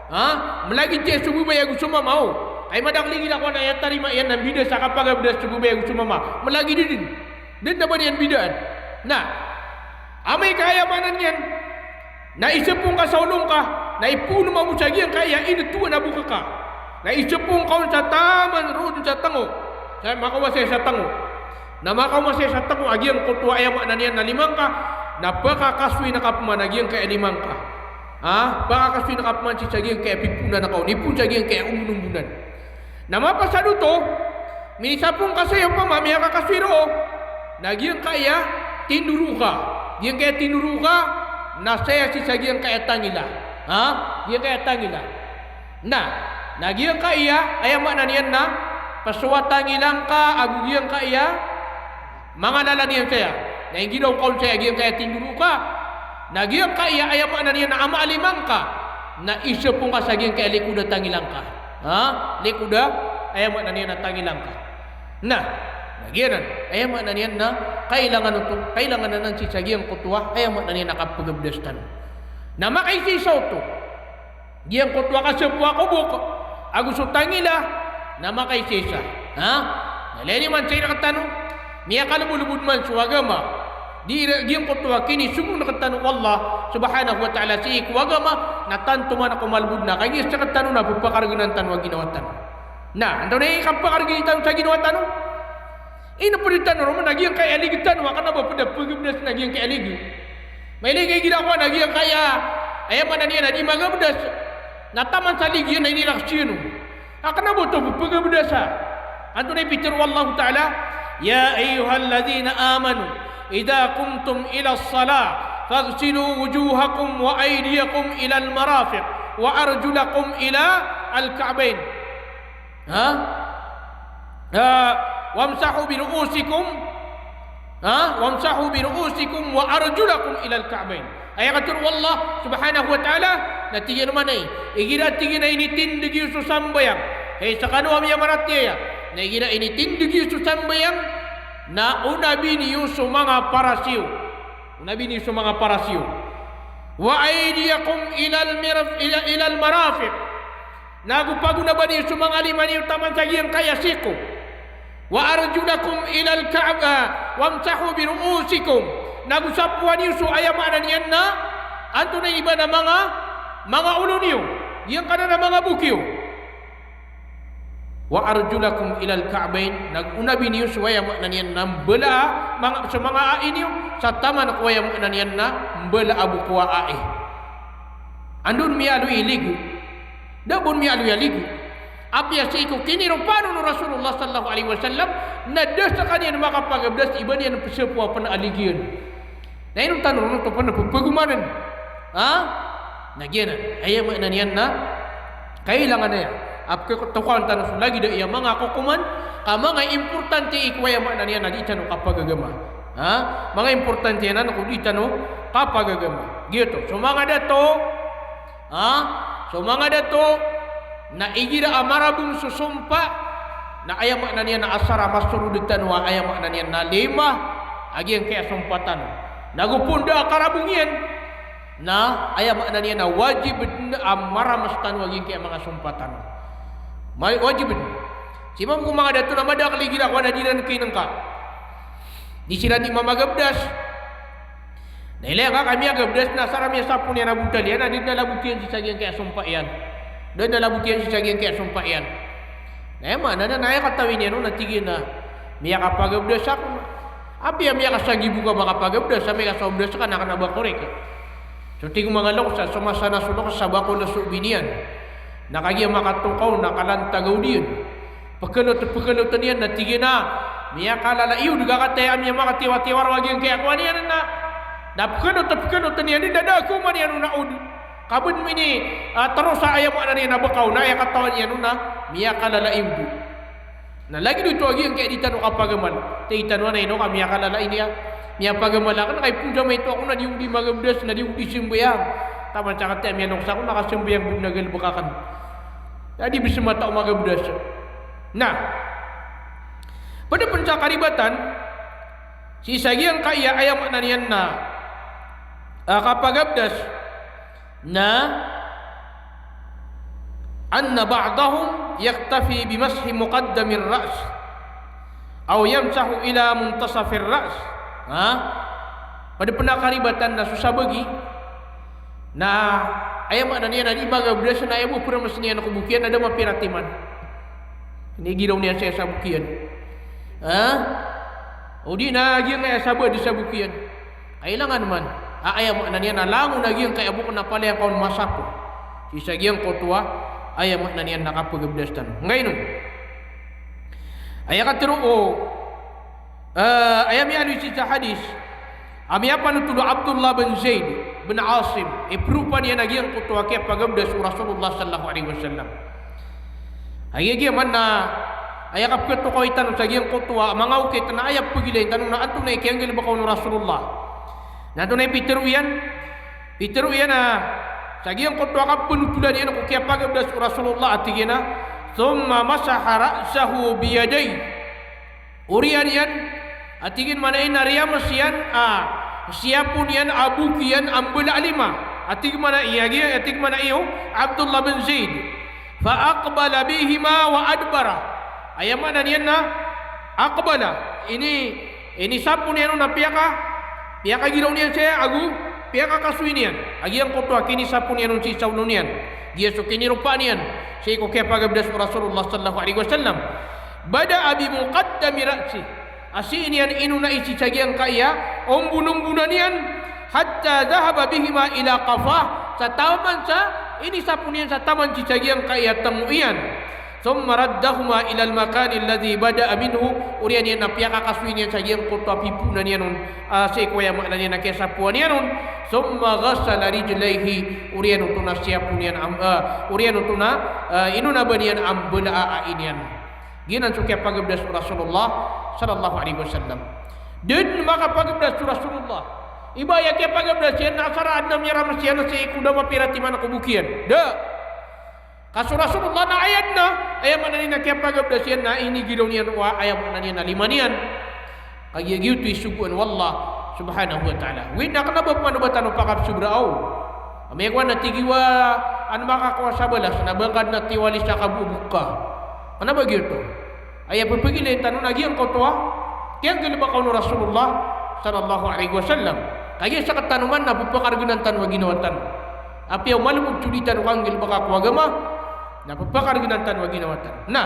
Ha? Malagid sii so babay ago so mama, o. Ay madakl igira kowan na aya tarima iyan na mbida sa kapagabdas so babay ago so mama. Malagid dn. Da dn a ba niyan bidaan. Na amay ka aya maana niyan na isapoon ka sa olo ngka, na ipoon mambo sa giyangkaya inetoan a bok ka. Na isapoon ka on sa taman roo dn sa tango. Sa makaoma saya sa tango. Na makaoma saya sa tango a giyangkoto a aya maana niyan na lima ngka, na pakakasoy ngka pman a giyangkaya lima ngka. Ha? Pakakasoy ngka pman sii sa giyangkaya piponan ka on, ipoon sa giyangkaya ombonombonan. Na mapasad oto, minisapoon ka saya opama, miyakakasoy roo, na giyangkaya tindoro ka. Giyangkaya tindoro ka, na saya sii sa giyangkaya tangila. Ha? Giyangkaya tangila. Na, na giyangkaya, aya maana niyan na, pesowa tangila ngka ago giyangkaya manga lalan iyan saya. Na inggiraw ka on saya giyangkaya tindoro ka. Na giyangkaya, aya maana niyan na ama a lima ngka. Na isapong ka sa giyangkaya likod a tangila ngka. Ha? Likod a, aya maana niyan na tangila ngka. Na, na giyanan, aya maana niyan na kailangan oto, kailangan anan sii sa giyangkoto a, aya maana niyan na kapagabdas tano. Na makaisaisa oto. Giyangkoto a kasapo a kobok ago so tangila, na makaisaisa. Ha? Na ilaya niyo man sii rktano, miyakalbolbod man so agama. Di ira giyangkoto a kinisogoon rktano o Allah subhanahu wa ta'ala sii ko agama, na tanto man ko malbod na kagiya sktano na pphakariginan tano a ginawa tano. Na, antonaa i kapakariginan tano sa ginawa tano? Ino pd tano ron man a giyangkaya lig tano a kna ba pd a pagabdas na giyangkaya lig. Mailay ka igira ko a na giyangkaya, aya maana niyan na di magabdas. Na taman sa lig iyan na inirakes iyan on. A kna ba oto pphagabdasa. Antonaa i pitharo o Allahu Ta'ala, "Ya ayyuhalladhina amanu, idha qumtum ilas salah, faghsilu wujuhakum wa aydiyakum ilal marafiq, wa arjulakum ilal ka'bayn." Ha? Ah, "Wamsahu bi ru'usikum." Ha? "Wamsahu bi ru'usikum wa arjulakum ilal ka'bayn." Aya katharo o Allah subhanahu wa ta'ala, na tig iyan man a, igira tig iyan a initindg iyo so sambayang. Hay skano a miyamaratiyaya. Na igira initindg iyo so sambayang, na onabi niyo so manga paras iyo. Onabi niyo so manga paras iyo. "Wa aydiyakum ilal mirf-, ila-, ilal marafiq." Na go pagonaba niyo so manga lima niyo taman sa giyangkaya siko. "Wa arjulakum ilal ka'b-, ah, wamsahu bi ru'usikum." Na go sapoa niyo so aya maana niyan na, antonaa i ba na manga, manga olo niyo. Giyangkanan a manga bok iyo. "Wa arjulakum ilal ka'bayn." Na go onabi niyo so aya maana niyan na mbala a, manga, so manga ai niyo, sa taman ko aya maana niyan na mbala a bok o ai. Anda on miyaaloy i lig? Da bo on miyaaloy a lig. Apiya sii ko kiniropaan on o Rasulullah sallallahu alaihi wasallam, na da skaniyan makapagabdas i ba niyan pzapoa pn a lig iyan. Na ino tano ron oto pn pphagomani? Ha? Na giyanan, aya maana niyan na kailangan aya a pkatokawan tano so lagid a aya manga kokoman, ka manga importante i ko aya maana niyan na di tano kapagagama. Ha? Manga importante anan ko di tano kapagagama. Giyoto. So manga dato, ha? So manga dato, na igira a marabong so sompa, na aya maana niyan na asar a masorod tano a aya maana niyan na lima a giyangkaya sompa tano. Na go pn da a karabong iyan, na aya maana niyan na wajib dn a maramas tano a giyangkaya manga sompa tano. Ma-, wajib dn. Sii mambo ko manga dato na madakl igira ko a na di ran kinngka. Di siran di mamagabdas. Na ilaya ngka ka miyagabdas na asar a miyasapo niyan a bontal iyan, na di dn a labot iyan sii sa giyangkaya sompa iyan. Da dn a labot iyan sii sa giyangkaya sompa iyan. Na aya maana na, na aya katawi niyan on na tig iyan a miyakapagabdas ako. Apiya miyakasanggibo ka makapagabdas, amay ka so abdas ka na kna ba korek. So tig o manga loks a so masa na so loks a ba ko loks o bi niyan. Na kagiya makatokaw na kalantagaw diyan. Pkhalot, pkhalotn iyan na tig iyan a miyakalala i od ka kataya a miyamakatiwatiwar a giyangkaya kowan iyan na. Na pkhalot, pkhalotn iyan na da da ko man iyan on a od. Ka bn mini, ah, tros a aya maana niyan na bkaw na aya katawan iyan on na miyakalala i od. Na lagid oto a giyangkaya di tano kapagamal. Tig tano a na ino ka miyakalala i niyan. Miyapagamal akn ka ipoon sa maito ako na di ako di magabdas na di ako di sambayang. Taman sa kataya miyaloks ako na kasambayang bo na galbk akn. Na di bs mataw magabdas. Na, pd pn sa karibatan, sii sa giyangkaya aya maana niyan na, ah, kapagabdas, na anna ba'dahum yaktafi bi mashi muqaddamir ra's aw yamsahu ila muntasafir ra's. Ha? Pd pn a karibatan na so sabagi na aya maana niyan na di magabdas na aya bo pramas niyan ko bok iyan na da mapira timan. Inigiraw niyan sa aya sa bok iyan. Ha? O di na giyangkaya sabad sa bok iyan. Kailangan man a aya maana niyan na langon a giyangkaya bok na palaya ka on masapo. Sii sa giyangkoto a aya maana niyan na kapagabdas tano. Ngayon on. Aya katharo o, eh, aya miyaaloy sii sa hadis a miyapanotol o Abdullah bin Zaid bin Asim, ipropa niyan a giyangkoto a kiyapagabdas o Rasulullah sallallahu alaihi wasallam. Aya giya man na aya kapkatokawi tano sa giyangkoto a manga okit na aya pgilain tano na antonaa i kiyanggalbka on o Rasulullah. Na antonaa i pitharo iyan? Pitharo iyan a Sa giyangkoto a kapenotolan iyan ko kiyapagabdas o Rasulullah a tig iyan a, "Thumma masaha ra'sahu biyadayh." Oriyan iyan, a tig iyan, maana iyan na riyamas iyan, a, siyapon iyan a bok iyan a mbala a lima. A tig, maana iyan, a tig, maana iyan o Abdullah bin Zaid. Fa aqbala bihima wa adbara. Aya maana niyan na aqbala. Ini, inisapon iyan on na piyaka, piyakagiraw niyan saya ago piyakakasoy niyan. A giyangkoto a kinisapon iyan on sii sa olo niyan. Giya so kiniropaan iyan sii ko kiyapagabdas o Rasulullah sallallahu alaihi wasallam. Bada'a bi muqaddami ra'sih. A sii niyan inonai sii sa giyangkaya ombonombonan iyan, hatta dhahaba bihima ila qafah, sa taman sa inisapon iyan sa taman sii sa giyangkaya tengo iyan. Thumma raddahuma ilal makani alladhi bada'a minhu, oriyan iyan na piyakakasoy niyan sa giyangkoto a piponan iyan on, ah, sii ko aya maana niyan na kiyasapoan iyan on. Thumma ghasala rijlaihi, oriyan oto na siyapon iyan am-, ah, oriyan oto na, ah, inona ba niyan a mbala a ai niyan. Giyanan so kiyapagabdas o Rasulullah sallallahu alaihi wasallam. Da den makapagabdas so Rasulullah. Iba aya kiyapagabdas iyan na asar a aden a miyaramas iyan sii ko da mapira timan ko bok iyan. Da. Ka so Rasulullah na aya den a, aya maana niyan na kiyapagabdas iyan na inigiraw niyan o, aya maana niyan na lima niyan. Kagiya giyoto i sogoan o Allah subhanahu wa ta'ala. Oway, na kena ba pman o ba tano pakapsobra, aw. Amay ko ana tig iyan a an makakowa sa balas na ba ngka den a tiwali sa kabobok ka. Kena ba giyoto. Aya pepegilain tano na giyangkoto a kiyanggalebeka on o Rasulullah sallallahu alaihi wasallam. Kagiya sektano man na pepakargenan tano a ginawa tano. Apiya o malebod so di tano kanggalebeka ko agama, na pepakargenan tano a ginawa tano. Na,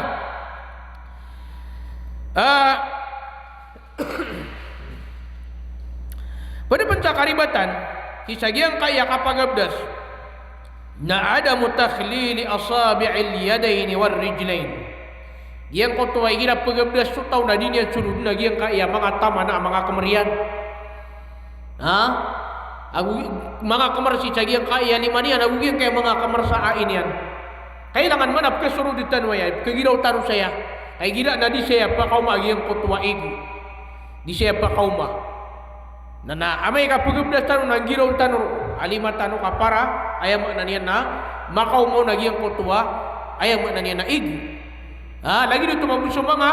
ah, Ped pen sa karibatan sii sa giyangkaya kapagabdas na adamu takhlili asabi'il yadaini war rijlain. Giyangkoto a igira pegabdas so taw na di niyan soloden a giyangkaya manga taman a manga kemer iyan. Ha? Ago manga kemer sii sa giyangkaya lima niyan, ago giyangkaya manga kemer sa ai niyan. Kailangan man a pekesoroden tano aya, pekegiraw tano saya. Ka igira na di saya pakaoma a giyangkoto a igo. Di saya pakaoma. Na, na amay ka pegabdas tano na nggiraw tano a lima tano ka para, aya maana niyan na makaoma on a giyangkoto a, aya maana niyan na igo. Ha, lagid oto mambo so manga,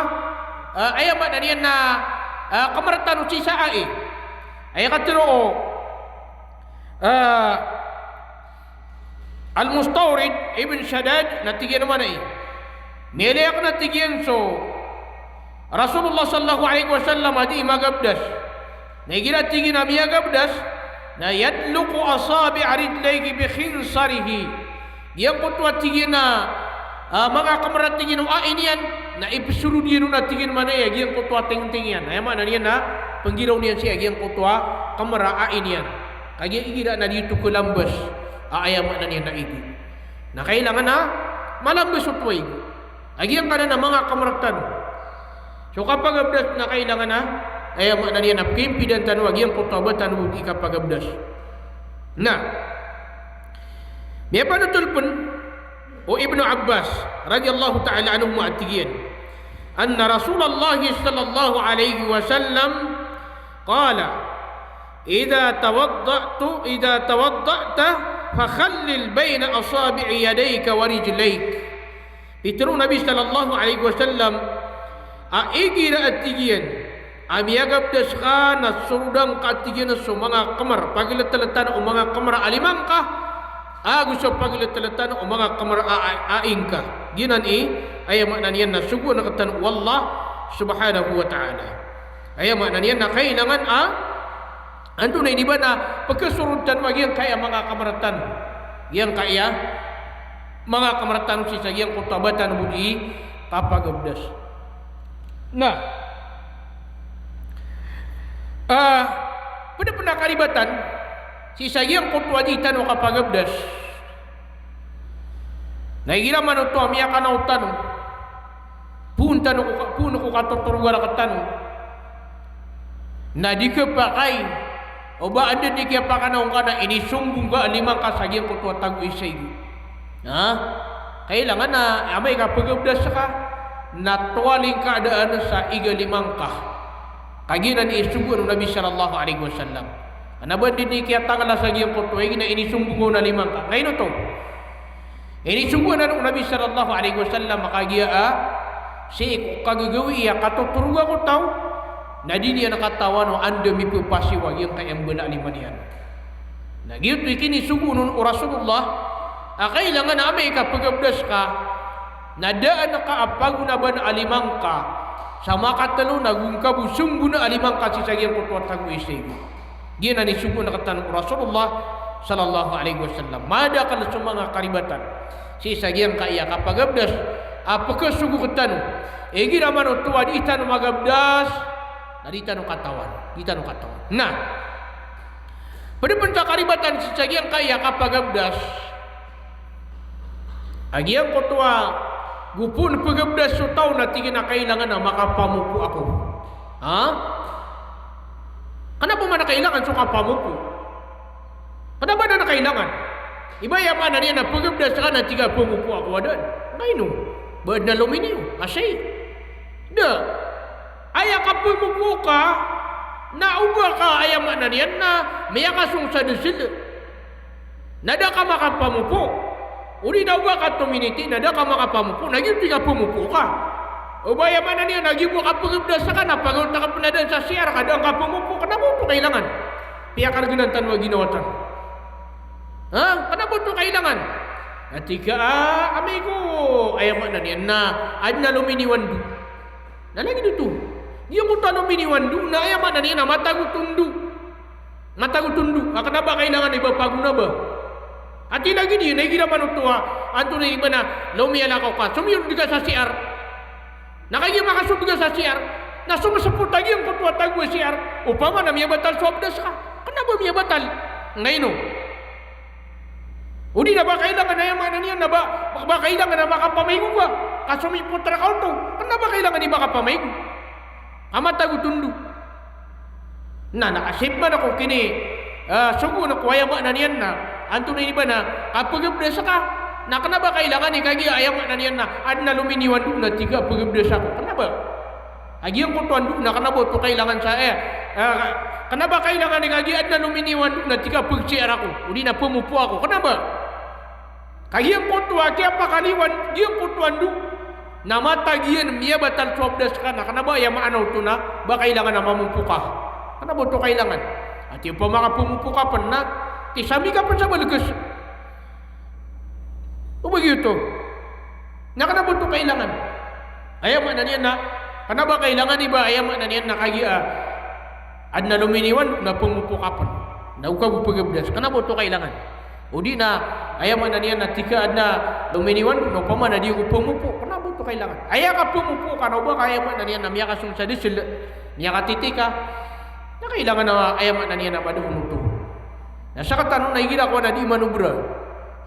ah, aya maana niyan na, ah, kemer tano sii sa ai. Aya katero o, ah, Al-Mustawrid ibn Shaddad na tig iyan a maana i, miyailay aken a tig iyan so Rasulullah sallallahu alaihi wasallam a dii magabdas. Na igira tig iyan a miyagabdas, na yadluqu asabi'a rijlaihi bi khinsarihi. Giyangkoto a tig iyan a, ah, manga kemer a tig iyan o ai niyan, na ipesorod iyan on a tig iyan, maana iyan, giyangkoto a tingting iyan. Aya maana niyan na penggiraw niyan sii a giyangkoto a kemer a ai niyan. Kagiya igira na di oto kelambes a, aya maana niyan na igo. Na kailangan a malambes oto a igo. A giyangkanan a manga kemer tano. So kapagabdas na kailangan a, aya maana niyan na pekimpidan tano a giyangkoto a ba tano bo dii kapagabdas. Na miyapanotol pen o Ibnu Abbas radhiyallahu ta'ala anhuma a tig iyan, anna Rasulullah sallallahu alaihi wasallam qala, "Idha tawadda'tu, idha tawadda'ta, fakhallil baina asabi'i yadayka wa rijlayk." Pitero o Nabi sallallahu alaihi wasallam a igira a tig iyan a miyagabdas ka na soroda ngka a tig iyan so manga kemer, pageleteleta o manga kemer a lima ngka, ago so pageleteleta o manga kemer a, a, ai ngka. Giyanan i, aya maana niyan na sogoan rektano o Allah subhanahu wa ta'ala. Aya maana niyan na kailangan a antonaa i di ba na pekesorod tano a giyangkaya manga kemer tano. Giyangkaya manga kemer tano sii sa giyangkoto a ba tano bo dii kapagabdas. Na, ah, ped pen a karibatan sii sa giyangkoto a dii tano kapagabdas. Na igira man oto a miyakanaw tano, poon tano ko ka-, poon ko katotoroga rektano, na di kepakay o ba aden i kiyapakanaw ngka na inisombong ngka a lima ngka sa giyangkoto a tago i sa igo. Ha? Kailangan na amay ka pegabdas ka na towali ngka a daan sa iga lima ngka. Kagiya giyanan i sogoan o Nabi sallallahu alaihi wasallam. Kna ba di niyan kiyatangala sa giyangkoto a ig na inisombong on a lima ngka. Ngaino oto? Inisombong anan o Nabi sallallahu alaihi wasallam a kagiya a sii ko kagagawii a katotoroga ko taw na di niyan katawan o anda mipphasiwa giyangkai a mbala a lima niyan. Na giyoto i kinisombong on o Rasulullah a kailangan a amay ka pagabdas ka na daan ka a pagonaban a lima ngka sa makatlo na go ngka bo sombona a lima ngka sii sa giyangkoto a tago i sii. Giyanan i sogo na rektano o Rasulullah sallallahu alaihi wasallam. Madakl so manga karibatan sii sa giyangkai a kapagabdas a pkhasogo rektano. Igira man oto a di tano magabdas na di tano katawan, di tano katawan. Na pd pn sa karibatan sii sa giyangkai a kapagabdas a giyangkoto a go pn pagabdas so taw na tig iyan a kailangan a makapamopo ako. Ha? Kna ba man a kailangan so kapamopo? Kna ba anan a kailangan? Iba aya maana niyan na pagabdas ka na tig ka pamopo ako, adn. Ngaino? Ba adn a lominiyo a sii? Da. Aya kapamopo ka na oba ka aya maana niyan na miyakasong sa dasl na da ka makapamopo. Odi na oba ka tominiti na da ka makapamopo, na giyoto i kapamopo ka. Oba aya maana niyan na giyoto a kapagabdas ka na pagaw ta ka pn a daan sa C R ka da ngka pamopo, kna ba oto kailangan. Piyakargnan tano a ginawa tano. Ha? Kna ba oto kailangan. Na tig ka a, amay ko, aya maana niyan na adn a lominiwan do. Na lagid oto. Giyangkoto a lominiwan do na aya maana niyan na matago tondo. Matago tondo, a kna ba kailangan i ba pagonaba. Ati lagid iyan na igira man oto a antonaa i ba na lomiyalakaw ka, somiyold ka sa C R. Na kagiya makasold ka sa C R na somsopot a giyangkoto a tago a C R, opama na miyabatal so abdas ka. Kna ba miyabatal? Ngaino? Odi na ba kailangan, aya maana niyan na ba, ba kailangan a makapamaygo ka, ka somipot rka oto. Kna ba kailangan i ba kapamaygo, ka matago tondo. Na, na asip man ako kini, ah, sogo na ko aya maana niyan na antonaa i ba na kapagabdas ka. Na kna ba kailangan i kagiya aya maana niyan na adn a lominiwan do na tig ka pagabdas ako. Kna ba? A giyangkoto a ndo na kna ba oto kailangan sa, eh, ah, kna ba kailangan i kagiya adn a lominiwan do na tig ka pag-C R ako, odi na pamopo ako. Kna ba? Ka giyangkoto a kiyapakaliwan, giyangkoto a ndo na matag iyan miyabatal so abdas ka, na kna ba aya maana oto na ba kailangan a mamopo ka? Kna ba oto kailangan? Ati opama ka pamopo ka pn na tisami ka pn sa balgs. O ba giyoto? Na kna ba oto kailangan? Aya maana niyan na kna ba kailangan i ba, aya maana niyan na kagiya adn a lominiwan na pamopo ka pn na go ka bo pagabdas, kna ba oto kailangan? Odi na aya maana niyan na tig ka adn a lominiwan na opama na di ako pamopo, kna ba oto kailangan? Aya kapamopo ka na oba ka aya maana niyan na miyakasong sa dasl, miyakatiti ka, na kailangan a aya maana niyan na mada on oto. Na sktano na igira ko na di manobra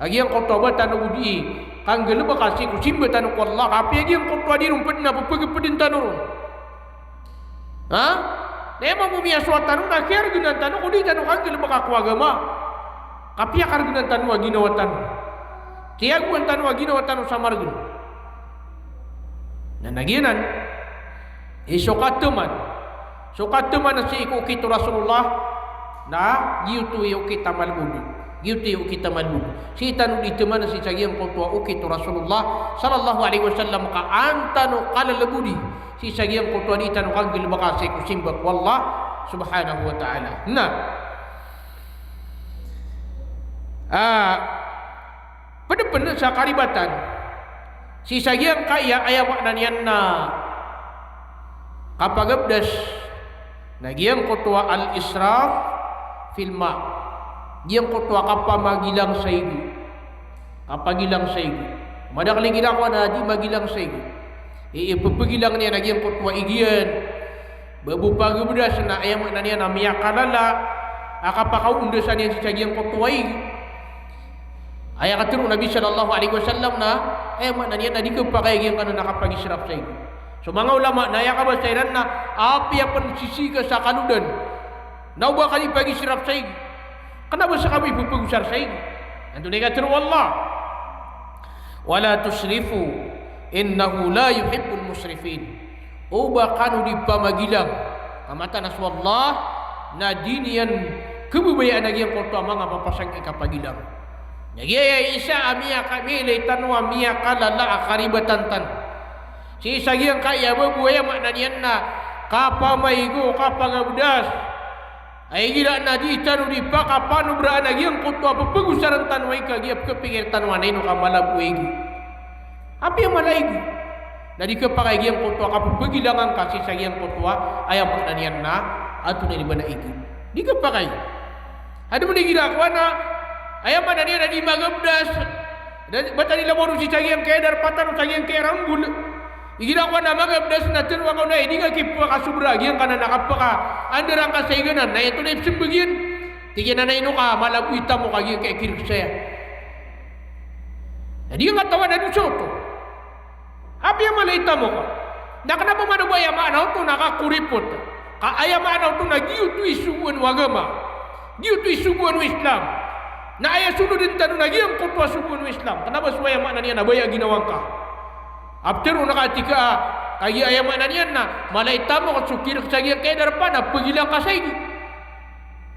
a giyangkoto a ba tano bo di kanggalbka sii ko simba tano ko Allah, ka apiya giyangkoto a di ron pd na ppagpdn tano ron. Ha? Na aya mambo miyasowa tano na kiyargnan tano ko di tano kanggalbka ko agama. Ka piyakargnan tano a ginawa tano. Tiyagoan tano a ginawa tano sa margn. Na, na giyanan i so katman, so katman sii ko okit o Rasulullah, na giyoto i okit a malbod. Giyoto i okit a malbod. Sii tano di tman sii sa giyangkoto a okit o Rasulullah sallallahu alaihi wasallam ka an tano kalalbodi sii sa giyangkoto a di tano kanggalbka sii ko simba ko Allah subhanahu wa ta'ala. Na, ah, pd pn sa karibatan sii sa giyangkaya, aya maana niyan na kapagabdas, na giyangkoto a al-israf fil ma. Giyangkoto a kapamagilang sa igo. Kapagilang sa igo. Madakl igira ko na di magilang sa igo. I, i pphagilang niyan a giyangkoto a ig iyan. Ba bo pagabdas na aya maana niyan na miyakalala a kapakaondasan iyan sii sa giyangkoto a ig. Aya katharo o Nabi sallallahu alaihi wasallam na aya maana niyan na di khapakay a giyangkanan a kapag-israf sa ig. So manga ulama na aya kabasa iran na apiya pn sisii ka sa kalodan na oba ka di pag-israf sa ig, kna ba ska bo ipphagosar sa ig. Antonaa i katharo o Allah? Wala tusrifu innahu la yuhibbul musrifin. Oba kano di pamagilang. Ka mataan a so Allah na di niyan Khababayaan a giyangkoto a manga papasang i kapagilang. Na giya isa a miyaka-, miyailay tano a miyakalala a karibatan tano. Sii sa giyangkaya a babo, aya maana niyan na kapamaigo, kapagabdas. Ay igira na di tano di pakapanobraan a giyangkoto a pepegosaran tano ay kagiya pekepikir tano a na ino ka mala bo a igo. Apiya mala a igo. Na di kepakay giyangkoto a kapepegilangan ka sii sa giyangkoto a, aya maana niyan na, antonaa i ba na igo. Di kepakay. Adn bo di igira kowan a, aya maana niyan na di magabdas. Da, ba tano di lamo ron sii sa giyangkaya darpa tano, sa giyangkaya ranggol. Igira kowan a magabdas na tero angka on a, di nga kipakasobra a giyangkanan a kapakaandar angka sa igo anan, na aya antonaa i pesembag iyan. Tig iyan a na ino ka mala bo i tamok a giyangkaya kireksaya. Na di nga katawan a dosa oto. Apiya mala i tamok. Na kena ba man o ba aya maana oto na kakoripot. Ka aya maana oto na giyoto i sogoan o agama. Giyoto i sogoan o Islam. Na aya sonoden tano na giyangkoto a sogoan o Islam. Kena ba so aya maana niyan na baya a ginawa ngka. Aptero na ka tig ka, kagiya aya maana niyan na mala i tamok so kirek sa giyangkaya darpa na pegilang ka sa igo.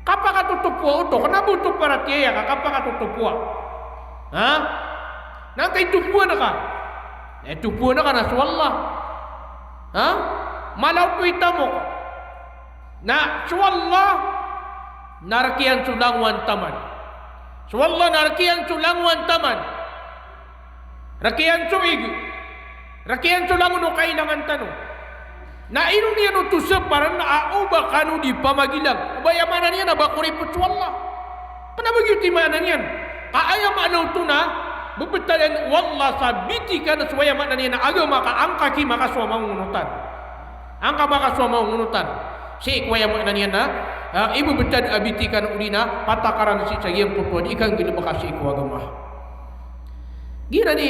Kapakatotopoa oto, kena ba oto paratiyaya ka, kapakatotopoa. Ha? Na antaa i topoan ka? Na i topoan ka na so Allah. Ha? Mala oto i tamok. Na so Allah, na rek iyan so langowan taman. So Allah, na rek iyan so langowan taman. Rek iyan so igo. Rek iyan so langon o kailangan tano. Na ino niyan oto saparan a o ba kano di pamagilang. Ba aya maana niyan na ba koripot so Allah. Kena ba giyoto i maana niyan. Ka aya maana oto na bebetadan o Allah sa bitikan so aya maana niyan na agama ka angka ki makasowa mangonotan. Angka makasowa mangonotan. Sii ko aya maana niyan na, ah, ibebetad a bitikan odi na patakaran sii sa giyangkoto a di kanggalebeka sii ko agama. Giyanan i,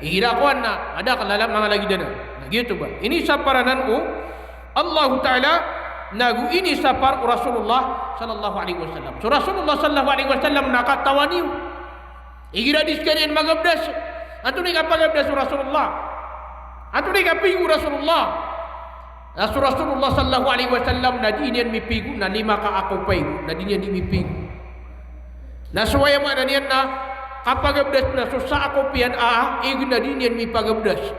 igira kowan na, ada kalala manga lagid anan. Na giyoto ba. Inisapar anan o Allahu Ta'ala, nago inisapar o Rasulullah sallallahu alaihi wasallam. So Rasulullah sallallahu alaihi wasallam na katawan iyo. Igira di sekaniyan magabdas. Antonaa i kapagabdas o Rasulullah? Antonaa i kapigo o Rasulullah? Na so Rasulullah sallallahu alaihi wasallam na di niyan mipigo, na lima ka akopay, na di niyan di mipigo. Na so aya maana niyan na kapagabdas na so saakop iyan a igo na di niyan mipagabdas.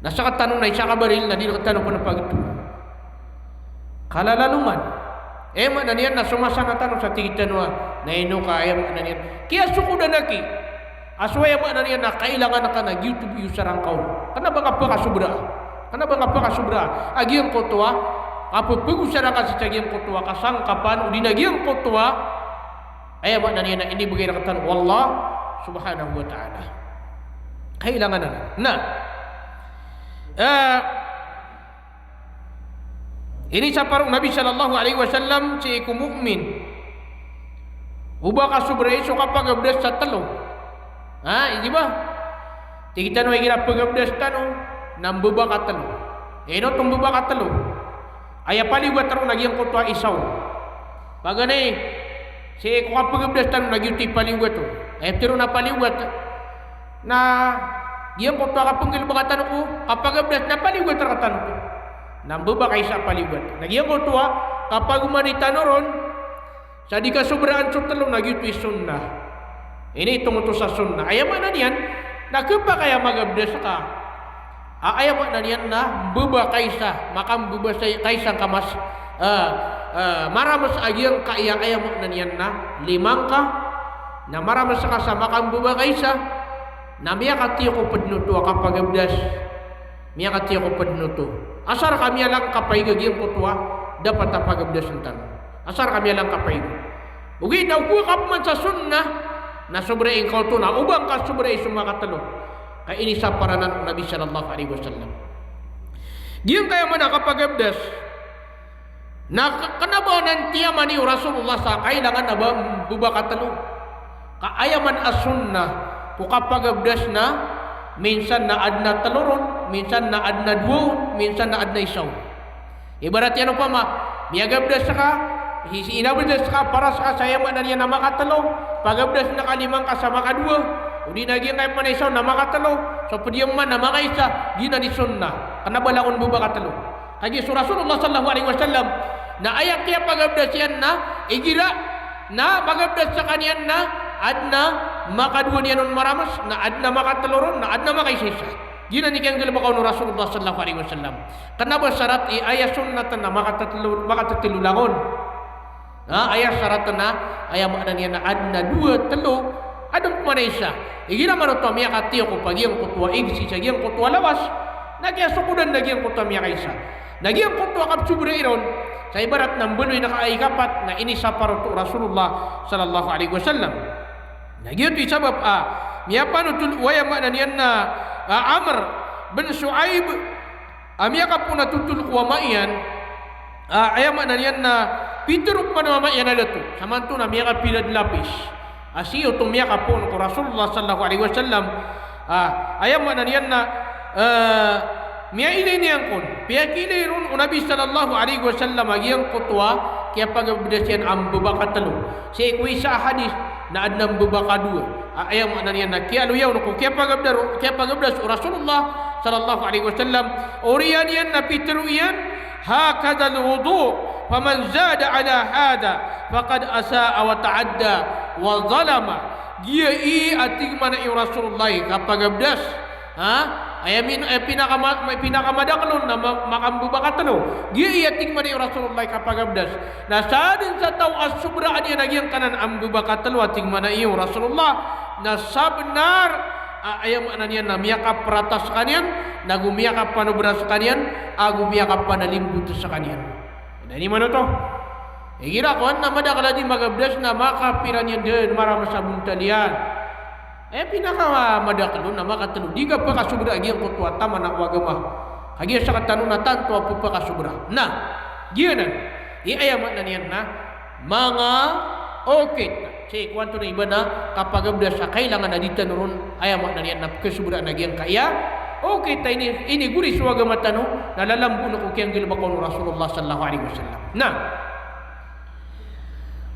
Na sekatano na isa ka baril na di rektano pen pageto. Kalala loman. Aya maana niyan na somasa na tano sa tig tano a, na ino ka aya maana niyan. Kiyasokodan aki. A so aya maana niyan na kailangan ka na giyoto bo i osar angka on. Kena ba nga pakasobra. Kena ba nga pakasobra. A giyangkoto a, a pepegosara ka sii sa giyangkoto a kasangkapan, odi na giyangkoto a, aya maana niyan na inibegay rektano o Allah subhanahu wa ta'ala. Kailangan anan. Na, eh, inisapar o Nabi sallallahu alaihi wasallam sii ko mu'min. O ba kasobrai so kapagabdas sa telo. Ha, di ba? Tig tano a igira pagabdas tano, na mbebaka telo. Ino oto mbebaka telo? Aya paliyogat ron na giyangkoto a isa on. Paganay, sii ko kapagabdas tano na giyoto i paliyogat on. Aya ptharoon a paliyogat. Na giyangkoto a kapenggalebeka tano ko kapagabdas na paliyogat rektano ko. Na mbebaka isa a paliyogat. Na giyangkoto a kapagoman tano ron sa di kasobraan so telo na giyoto i sunnah. Iniitong oto sa sunnah. Aya maana niyan na khapakay a magabdas ka a, aya maana niyan na mbebaka isa, makambebaka isa angka mas, eh, eh, marames a giyangkaya, aya maana niyan na lima ngka, na marames ka sa makambebaka isa, na miyakatiyoko ped oto a kapagabdas. Miyakatiyoko ped oto. Asar ka miyalangkap a iga giyangkoto a dapat a pagabdasen tano. Asar ka miyalangkap a iga. Ogaid na o kowa ka pman sa sunnah, na sobrai ngka oto na o ba ngka sobrai so makatelo. Ka inisapar anan o Nabi sallallahu alaihi wasallam. Giyangkaya man a kapagabdas. Na k-, kena ba anan tiyaman i o Rasulullah sa kailangan a ba mbebaka telo. Ka aya man a sunnah ko kapagabdas na minsan na aden a telo ron, minsan na aden a dowa on, minsan na aden a isa on. Ibarat iyan opama, miyagabdas ka, hi-, inabdas ka, paras ka sa aya maana niyan na makatelo, pagabdasen ka lima ngka sa makadowa, odi na giyangkaya man a isa on na makatelo, so ped iyan man na makaisa, giyanan i sunnah. Kena ba langon mbebaka telo. Kagiya so Rasulullah sallallahu alaihi wasallam, Na aya kiyapagabdas iyan na igira na magabdas skaniyan na adn a makadowa niyan on marames, na adn a makatlo ron, na adn a makaisaisa. Giyanan i kiyanggalbka on o Rasulullah sallallahu alaihi wasallam. Kna ba sarat i aya sunnat na makatatlo, makatatlo langon. Na aya sarat na, aya maana niyan na adn a dowa, tlo, adn pman a isa. Igira man oto a miyakatiyok o pa giyangkoto a ig sii sa giyangkoto a lawas, na kiyasokodan na giyangkoto a miyakaisa. Na giyangkoto a kapsobrai ron, sa ibarat na mbaloy na ka a ikapat, na inisapar oto o Rasulullah sallallahu alaihi wasallam. Na giyoto i sabap a miyapanotol o aya maana niyan na, a, Amr bin Shu'aib, a miyakapoon a totol ko ama iyan, a, aya maana niyan na pitero pman o ama iyan a dato. Samanto na miyakapirad lapis. A sii oto miyakapoon ko Rasulullah sallallahu alaihi wasallam, a, aya maana niyan na, a, miyailay niyan kon. Piyakiilay ron o Nabi sallallahu alaihi wasallam a giyangkoto a kiyapagabdas iyan a mbabakatlo. Sii ko isa a hadis na adn a mbabakadowa. A, aya maana niyan na kiyaaloya on ko kiyapagabdar-, kiyapagabdas o Rasulullah sallallahu alaihi wasallam. Oriyan iyan na pitero iyan, "Hakadhal wudu, faman zada ala hadha, faqad asaa wa ta'adda wa zalama." Giya i a tig mambo o Rasulullah i kapagabdas. Ha? Aya min-, aya pinakama-, aya pinakamadakel on na ma-, makambabakatlo. Giya i a tig mambo o Rasulullah i kapagabdas. Na sadn sa taw a sobraan iyan a giyangkanan a mbabakatlo a tig mambo o Rasulullah, na sabnar a, aya maana niyan na miyakaprata skaniyan, na go miyakapanobra skaniyan, ago miyakapanalimbot skaniyan. Na ini man oto. Igira kowan na madakel a di magabdas na makapira niyan dn marames a bontal iyan. Aya pinakamadakel on na makatlo. Di ka pakasobra a giyangkoto a tamana o agama. Kagiya sktano na tanto a pphakasobra. Na, giyanan i aya maana niyan na manga okit. Sii ko antonaa i ba na kapagabdas a kailangan a di tano ron, aya maana niyan na pkhasobraan a giyangkaya okit a ini, inigoris o agama tano, na lalamboon ko kiyanggalbka on o Rasulullah sallallahu alaihi wasallam. Na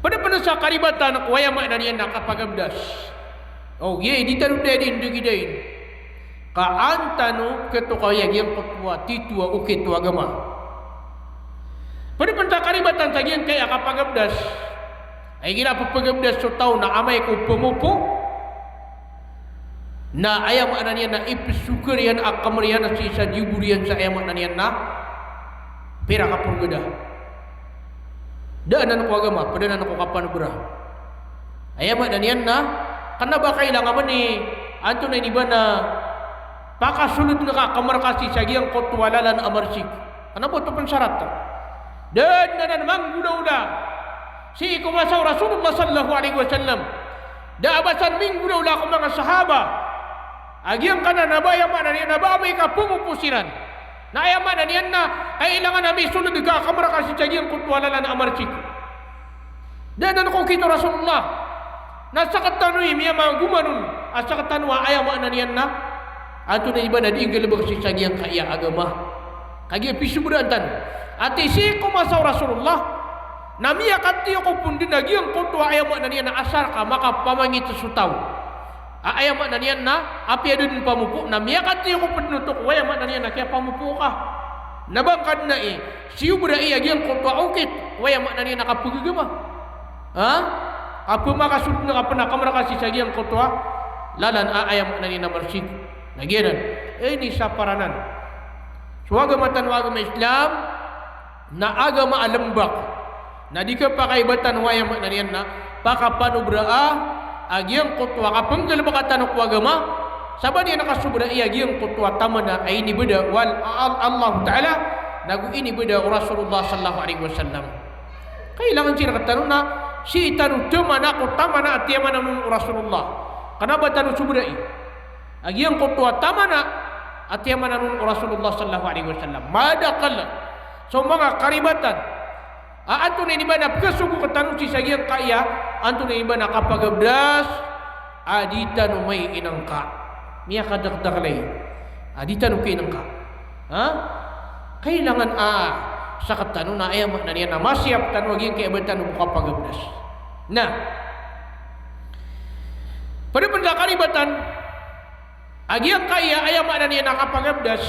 pd pn sa karibatan ko aya maana niyan na kapagabdas. O, giya i di tano dn dn dn dn. Ka an tano khatokawi a giyangkoto a tito a okit o agama. Pd pn sa karibatan sa giyangkaya kapagabdas. Ay igira pphagabdas so taw na amay ko pmopo. Na aya maana niyan na ipsokar iyan a kmr iyan sii sa diyobor iyan sa aya maana niyan na pira ka porgada. Da anan ko agama, pd anan ko kapanobra. Aya maana niyan na, kna ba kailangan man i, antonaa ini ba na, pakasold ka a kmr ka sii sa giyangkoto a lalan a marsik. Kna ba oto pn sarat. Da anan a manggolawla sii ko masa o Rasulullah sallallahu alaihi wasallam. Da a ba san minggolawla ko manga sahaba a giyangkanan a ba aya maana niyan na ba amay ka pmopo siran. Na aya maana niyan na kailangan a misold ka a kmr ka sii sa giyangkoto a lalan a marsik. Da anan ko okit o Rasulullah. Na sktano i miyamagoman on a sktano a aya maana niyan na antonaa i ba na di nggalbk sii sa giyangkaya agama. Kagiya pisobraan tano. Ati sii ko masa o Rasulullah na miyakatiyoko pn dn a giyangkoto a aya maana niyan na asar ka makapamangit so taw. A aya maana niyan na apiya da dn pamopo na miyakatiyoko pn dn oto ko aya maana niyan na kiyapamopo ka. Na ba ngka dn ai siyobrai a giyangkoto a okit ko aya maana niyan na kapagagama. Ha? Kapmakasold ka pn a kmr ka sii sa giyangkoto a lalan a aya maana niyan na marsik. Na giyanan, inisapar anan. So agama tano a agama Islam na agama a lmbak. Na di kapakaibatan o aya maana niyan na pakapanobraa a giyangkoto a kapnggalbka tano ko agama, sa ba niyan kasobrai a giyangkoto a tamana a inibda o Al-, Al-, Allah Ta'ala, nago inibda o Rasulullah sallallahu alaihi wasallam. Kailangan sii rktano na sii tano tamana ko tamana a tiyamanan on o Rasulullah. Kna ba tano sobrai a giyangkoto a tamana a tiyamanan on o Rasulullah sallallahu alaihi wasallam. Madakel so manga karibatan a antonaa ini ba na pkhasogo rktano sii sa giyangkaya, antonaa ini ba na kapagabdas a di tano mai inangka. Miyakadakdaklai a di tano kainangka. Ha? Kailangan a sktano na aya maana niyan na masiyap tano a giyangkaya ba tano bo kapagabdas. Na pd pn sa karibatan a giyangkaya aya maana niyan na kapagabdas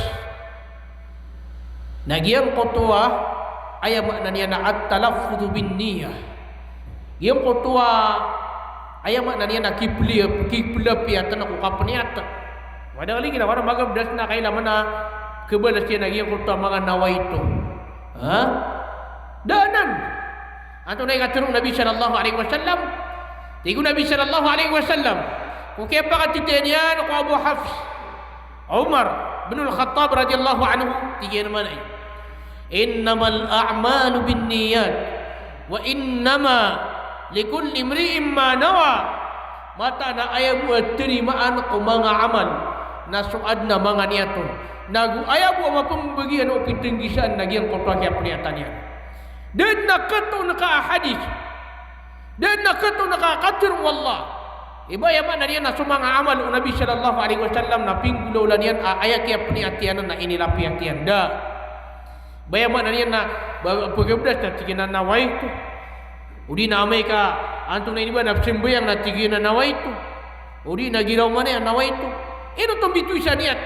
na giyangkoto a Aya maana niyan na at-talaffudhu bin niyyah. Giyangkoto a, aya maana niyan na kipli-, kiplapiyatan ko kapniyat. Madakl igira ko na magabdas na kailangan a khabalas iyan a giyangkoto a manga nawaitu. Ha? Da anan. Antonaa i katharo o Nabi sallallahu alaihi wasallam? Tig o Nabi sallallahu alaihi wasallam, ko kiyapakatitayan iyan ko Abu Hafs Umar bin Al-Khattab radhiyallahu anhu, tig iyan a maana i, "Innamal a'malu binniyat, wa innama likulli imri'in ma nawa." Mataan a aya bo a tarimaan ko manga amal na so adn a manga niyat on. Nago aya bo a mapmbagian o pitnggisaan na giyangkoto a kiyapniyatan iyan. Da dn a khatoon ka a hadith. Da dn a khatoon ka a katharo o Allah. I ba aya maana niyan na so manga amal o Nabi sallallahu alaihi wasallam na pinggolawlaan iyan a aya kiyapniyat iyan na inilapiyat iyan. Da. Ba aya maana niyan na ba, pagabdas na tig iyan a nawaitu. O di na amay ka antonaa ini ba na pzambayang na tig iyan a nawaitu. O di na giraw man iyan a nawaitu. Ino oto mbitowi sa niyat?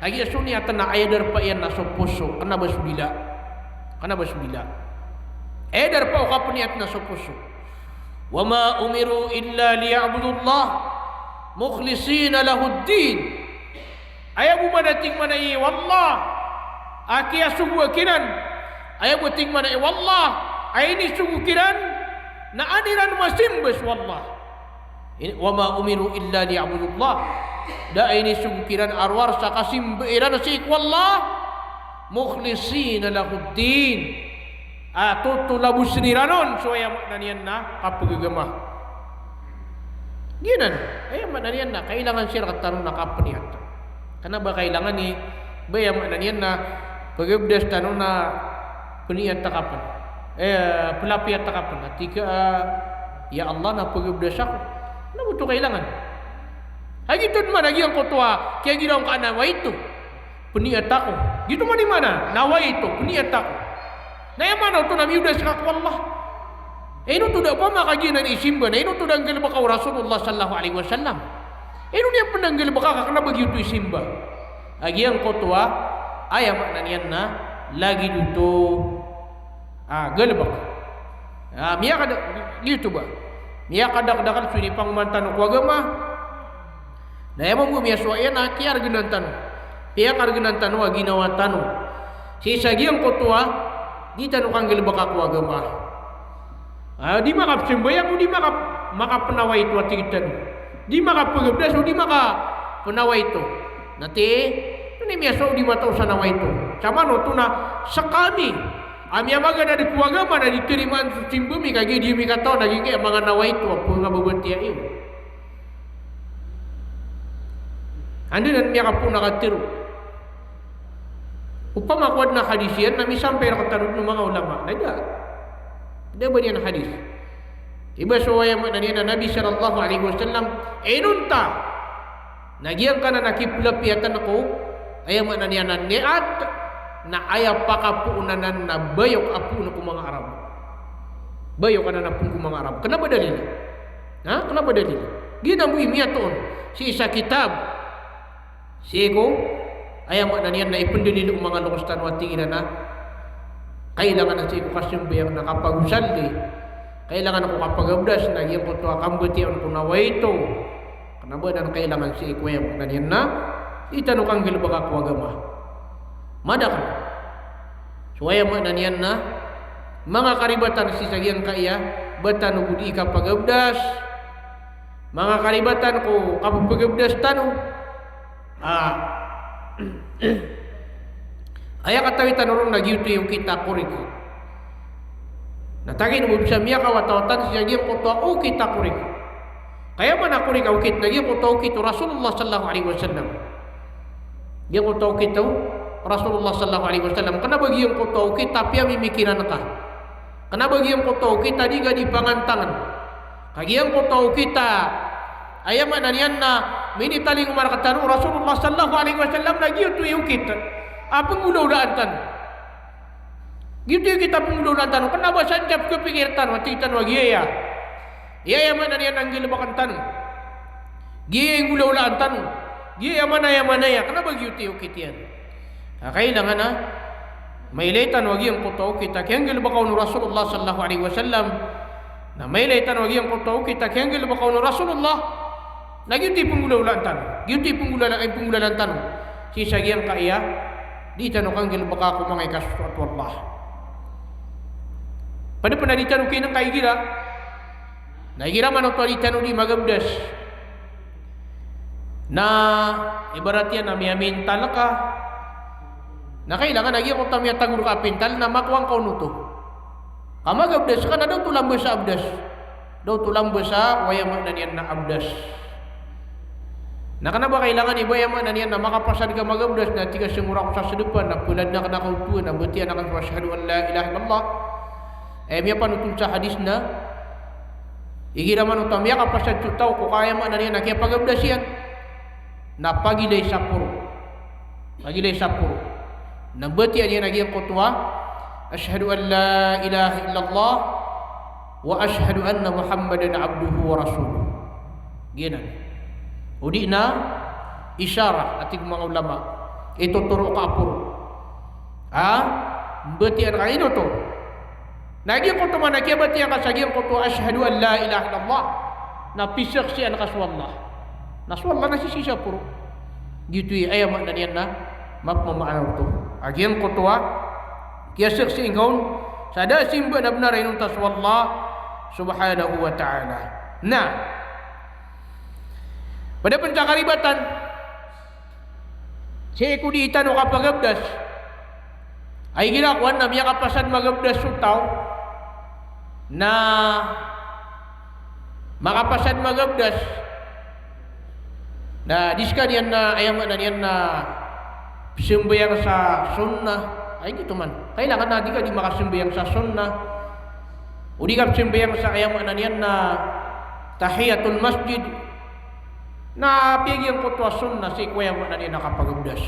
Kagiya so niyat na aya darpa iyan na so poso, kna ba so dila. Kna ba so dila. Aya darpa o kapniyat na so poso. "Wa ma umiru illa liya'budullaha mukhlisina lahuddin." Aya bo man a tig man a i wallah a kiyasogo kiran. Aya bo tig man a i wallah a inisogo kiran na an iran masimba so Allah. In-, "Wa ma umiru illa liya'budullah." Da a inisogo kiran a rowar sa kasimba iran sii ko Allah, "mukhlisina lahuddin." A totolabosn iran on so aya maana niyan na kapagagama. Giyanan, aya maana niyan na kailangan sii rktano na kapniyat. Kna ba kailangan i, ba aya maana niyan na pagabdas tano na pniyat ta ka pn. Eh, plapiyat ta ka pn. A tig ka, "Ya Allah, na pagabdas ako." Na oto kailangan. Kagiya oto man a giyangkoto a kiyagiraw ngka a nawaitu. Pniyat ako. Giyoto man i maana, nawaitu, pniyat ako. Na aya maana oto na miyodas ka ko Allah. Ino oto da opama ka giyanan i simba, na ino oto da nggalbka o Rasulullah sallallahu alaihi wasallam. Ino niyan pn da nggalbka ka kna ba giyoto i simba. A giyangkoto a, aya maana niyan na, lagid oto a galbk. A, miyakada-, giyoto ba. Miyakadakdakl so inipangoman tano ko agama. Na aya mambo miyasowa iyan na kiyargnan tano. Piyakargnan tano a ginawa tano. Sii sa giyangkoto a, di tano kanggalbka ko agama. A, di makapzambayang o di maka-, makapnawaitu a tig tano. Di makapagabdas o di makapnawaitu. Na ti, ini miyasowa o di mataw sa nawaitu. Samanoto na skami a miyamaganad ko agama na di tarimaan so simba mi kagiya di mi katawan a giyangkaya manga nawaitu a pngababatiya iyo. Anda nan miyakapoon a katharo. Opama ko adn a hadith iyan na misampay rktano dn o manga ulama. Na da. Da ba niyan hadith. Iba so aya maana niyan na Nabi sallallahu alaihi wasallam, inonta na giyangkanan a kiplapiyatan ko, aya maana niyan na niyat, na aya pakapoon anan na bayok a poon ko manga Arab. Bayok anan a poon ko manga Arab. Kna ba dalil? Ha? Kna ba dalil? Giyanan bo i miyatoon sii sa kitab. Sii ko, aya maana niyan na ipndalil o manga loks tano a tig iran a kailangan a sii ko kasambayang na kapagosal di. Kailangan ko kapagabdas na giyangkoto a kambatiya on ko nawaitu. Kna ba nan kailangan sii ko aya maana niyan na di tano kanggalbka ko agama. Madakl. So aya maana niyan na manga karibatan sii sa giyangkaya, ba tano bo di kapagabdas. Manga karibatan ko kapagabdas tano. A. Aya katawi tano ron na giyoto i okit a korek. Na tagin bo bisa miyakawatawatan sii sa giyangkoto a okit a korek. Kaya man a korek a okit na giyangkoto a okit o Rasulullah sallallahu alaihi wasallam. Giyangkoto a okit o Rasulullah sallallahu alaihi wasallam. Kna ba giyangkoto a okit a piyamimikiran ka. Kna ba giyangkoto a okit a di ngka di pangantangan. Ka giyangkoto a okit a, aya maana niyan na minitalingoma rktano o Rasulullah sallallahu alaihi wasallam na giyoto i okit a pnggolawlaan tano. Giyoto i okit a pnggolawlaan tano. Kna ba sa dn kapikir tano a tig tano a giyaya. Aya maana niyan na nggalbkn tano. Giyaya i nggolawlaan tano. Giyaya maana aya, maana aya. Kna ba giyoto i okit iyan. A kailangan a Mailay tano a giyangkoto a okit a kiyanggalbka on o Rasulullah sallallahu alaihi wasallam. Na mailay tano a giyangkoto a okit a kiyanggalbka on o Rasulullah. Na giyoto i pnggolaolaan tano. Giyoto i pnggolala-, i pnggolalan tano. Sii sa giyangkaya di tano kanggalbka ko manga ikasosoat o Allah. Pd pn a di tano kinangkaigira. Na igira man oto a di tano di magabdas. Na ibarat iyan a miyamintal ka. Na kailangan a giyangkoto a miyatagor ka a pintal na makowa ngka on oto. Ka magabdas ka na da oto lamba sa abdas. Da oto lamba sa o aya maana niyan na abdas. Na kna ba kailangan i ba aya maana niyan na makapasad ka magabdas na tig ka sangora ko sa sdpan na pladn akn a kaotowan na batiya akn so ashhadu an la ilaha illallah. Aya miyapanotol sa hadis na igira man oto a miyakapasad so taw ko ka aya maana niyan na kiyapagabdas iyan na pagilay sa poro. Pagilay sa poro. Na batiya niyan a giyangkoto a, "Ashhadu an la ilaha illallah wa ashhadu anna Muhammadan abduhu wa rasuluh." Giyanan. O di na isharah, a tig o manga ulama. Itotoro ka a poro. Ha? Mbatiya ka ino oto. Na giyangkoto man a kiyabatiya ka sa giyangkoto a ashhadu an la ilaha illallah. Na pisaksian ka so Allah. Na so Allah na sisii sa poro. Giyoto i aya maana niyan na mapmamaana oto. A giyangkoto a kiyasaksii ngka on sa da a simba na bnar a inonta so Allah subhanahu wa ta'ala. Na pd pn sa karibatan sii ko di tano kapagabdas. Ay igira kowan na miyakapasad magabdas so taw na makapasad magabdas. Na di skaniyan na aya maana niyan na pzambayang sa sunnah. Ay giyoto man. Kailangan na di ka di makazambayang sa sunnah. O di ka pzambayang sa aya maana niyan na tahiyatul masjid. Na apiya giyangkoto a sunnah sii ko aya maana niyan na kapagabdas.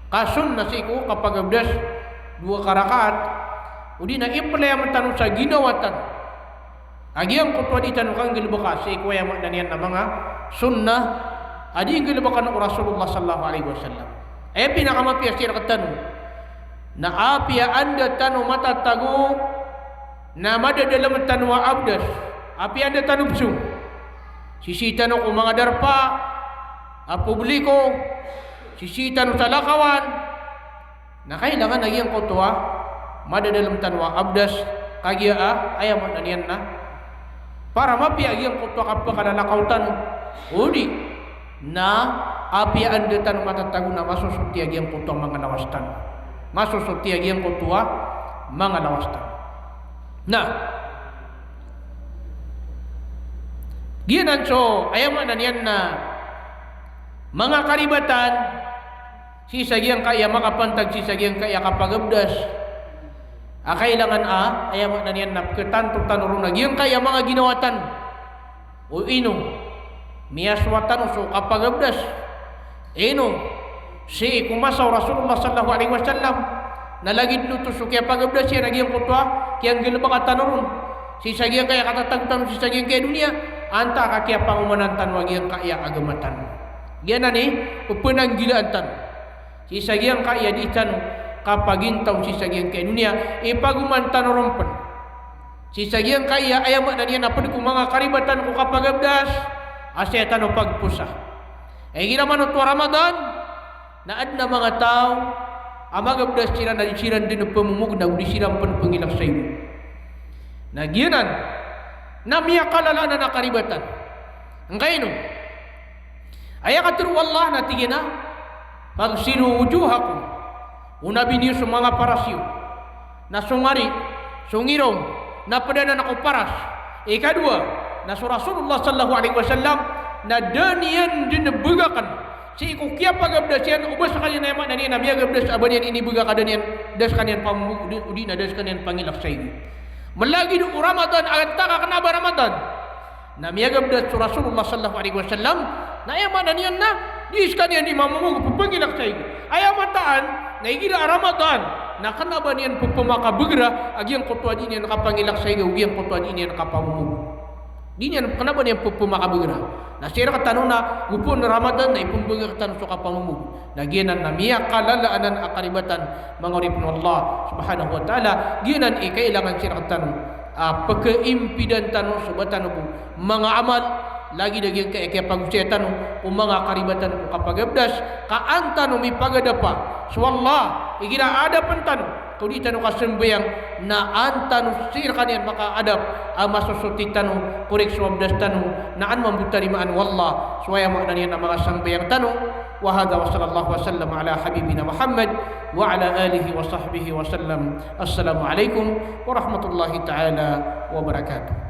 Ka sunnah sii ko kapagabdas dowa ka rakaat. O di na iplayam tano sa ginawa tano a giyangkoto a di tano kanggalbka sii ko aya maana niyan na manga sunnah a di nggalbkan o Rasulullah sallallahu alaihi wasallam. Aya pinakamapiya sii rktano na apiya anda tano matatago na madadalm tano a abdas, apiya anda tano pzong. Sisii tano ko manga darpa a publiko, sisii tano sa lakawan, na kailangan a giyangkoto a madadalm tano a abdas, kagiya a aya maana niyan na para mapiya a giyangkoto a kapakalalakaw tano. O di na apiya anda tano matatago na masosoti a giyangkoto a manga lawas tano. Masosoti a giyangkoto a manga lawas tano. Na giyanan so aya maana niyan na manga karibatan sii sa giyangkaya makapantag sii sa giyangkaya kapagabdas. A kailangan a aya maana niyan na pkhatanto tano ron a giyangkaya manga ginawa tano. O ino miyasowa tano so kapagabdas. Ino sii ko masa o Rasulullah sallallahu alaihi wasallam na lagid oto so kiyapagabdas iyan a giyangkoto a kiyanggalbka tano ron sii sa giyangkaya katatago tano sii sa giyangkaya doniya, antaa ka kiyapangomanan tano a giyangkaya agama tano. Giyanan i pphanggilaan tano sii sa giyangkaya di tano kapagintaw sii sa giyangkaya doniya, ipagoman tano ron pn sii sa giyangkaya aya maana niyan na pd ko manga karibatan ko kapagabdas a sii tano pagposa. Igira man oto a Ramadan na adn a manga taw a magabdas siran a di siran dn pmomog na go di siran pn pngilak sa igo. Na giyanan na miyakalala anan a karibatan. Angkaino? Aya katharo o Allah na tig iyan a, "Faghsilu wujuhakum." Onabi niyo so manga paras iyo. Na so ngari, so ngirong, na pd anan ko paras. Ikadowa, na so Rasulullah sallallahu alaihi wasallam na da niyan dn bgakn sii ko kiyapagabdas iyan, o ba skaniyan aya maana niyan na miyagabdas a ba niyan inibgak a da niyan, da skaniyan pamomog, o di na da skaniyan pangilak sa igo. Malagid o Ramadan, antaa ka kna ba Ramadan na miyagabdas so Rasulullah sallallahu alaihi wasallam, na aya maana niyan na di skaniyan di mamomog, pphangilak sa igo. Aya mataan na igira a Ramadan na kna ba niyan pphmakabgra a giyangkoto a di niyan kapangilak sa igo, giyangkoto a di niyan kapamomog. Di niyan kna ba niyan pphmakabagr. Na sii rktano na opama Ramadan na ipmbagr tano so kapamamog. Na giyanan na miyakalala anan a karibatan, manga oripn o Allah subhanahu wa ta'ala. Giyanan i kailangan sii rktano a pkhaimpidan tano so ba tano bo manga amal, lagid a giyangkai a kiyapagosaya tano ko manga karibatan ko kapagabdas, ka an tano mipagadapa so Allah, igira adapn tano ko di tano kasambayang, na an tano sii rkaniyan makaadap a masosoti tano ko rk so abdas tano, na an mambo tarimaan o Allah so aya maana niyan a manga sambayang tano. Wa hadha wa sallallahu wa sallam ala habibina Muhammad wa ala alihi wa sahbihi wa sallam. Assalamu alaikum warahmatullahi ta'ala wabarakatuh.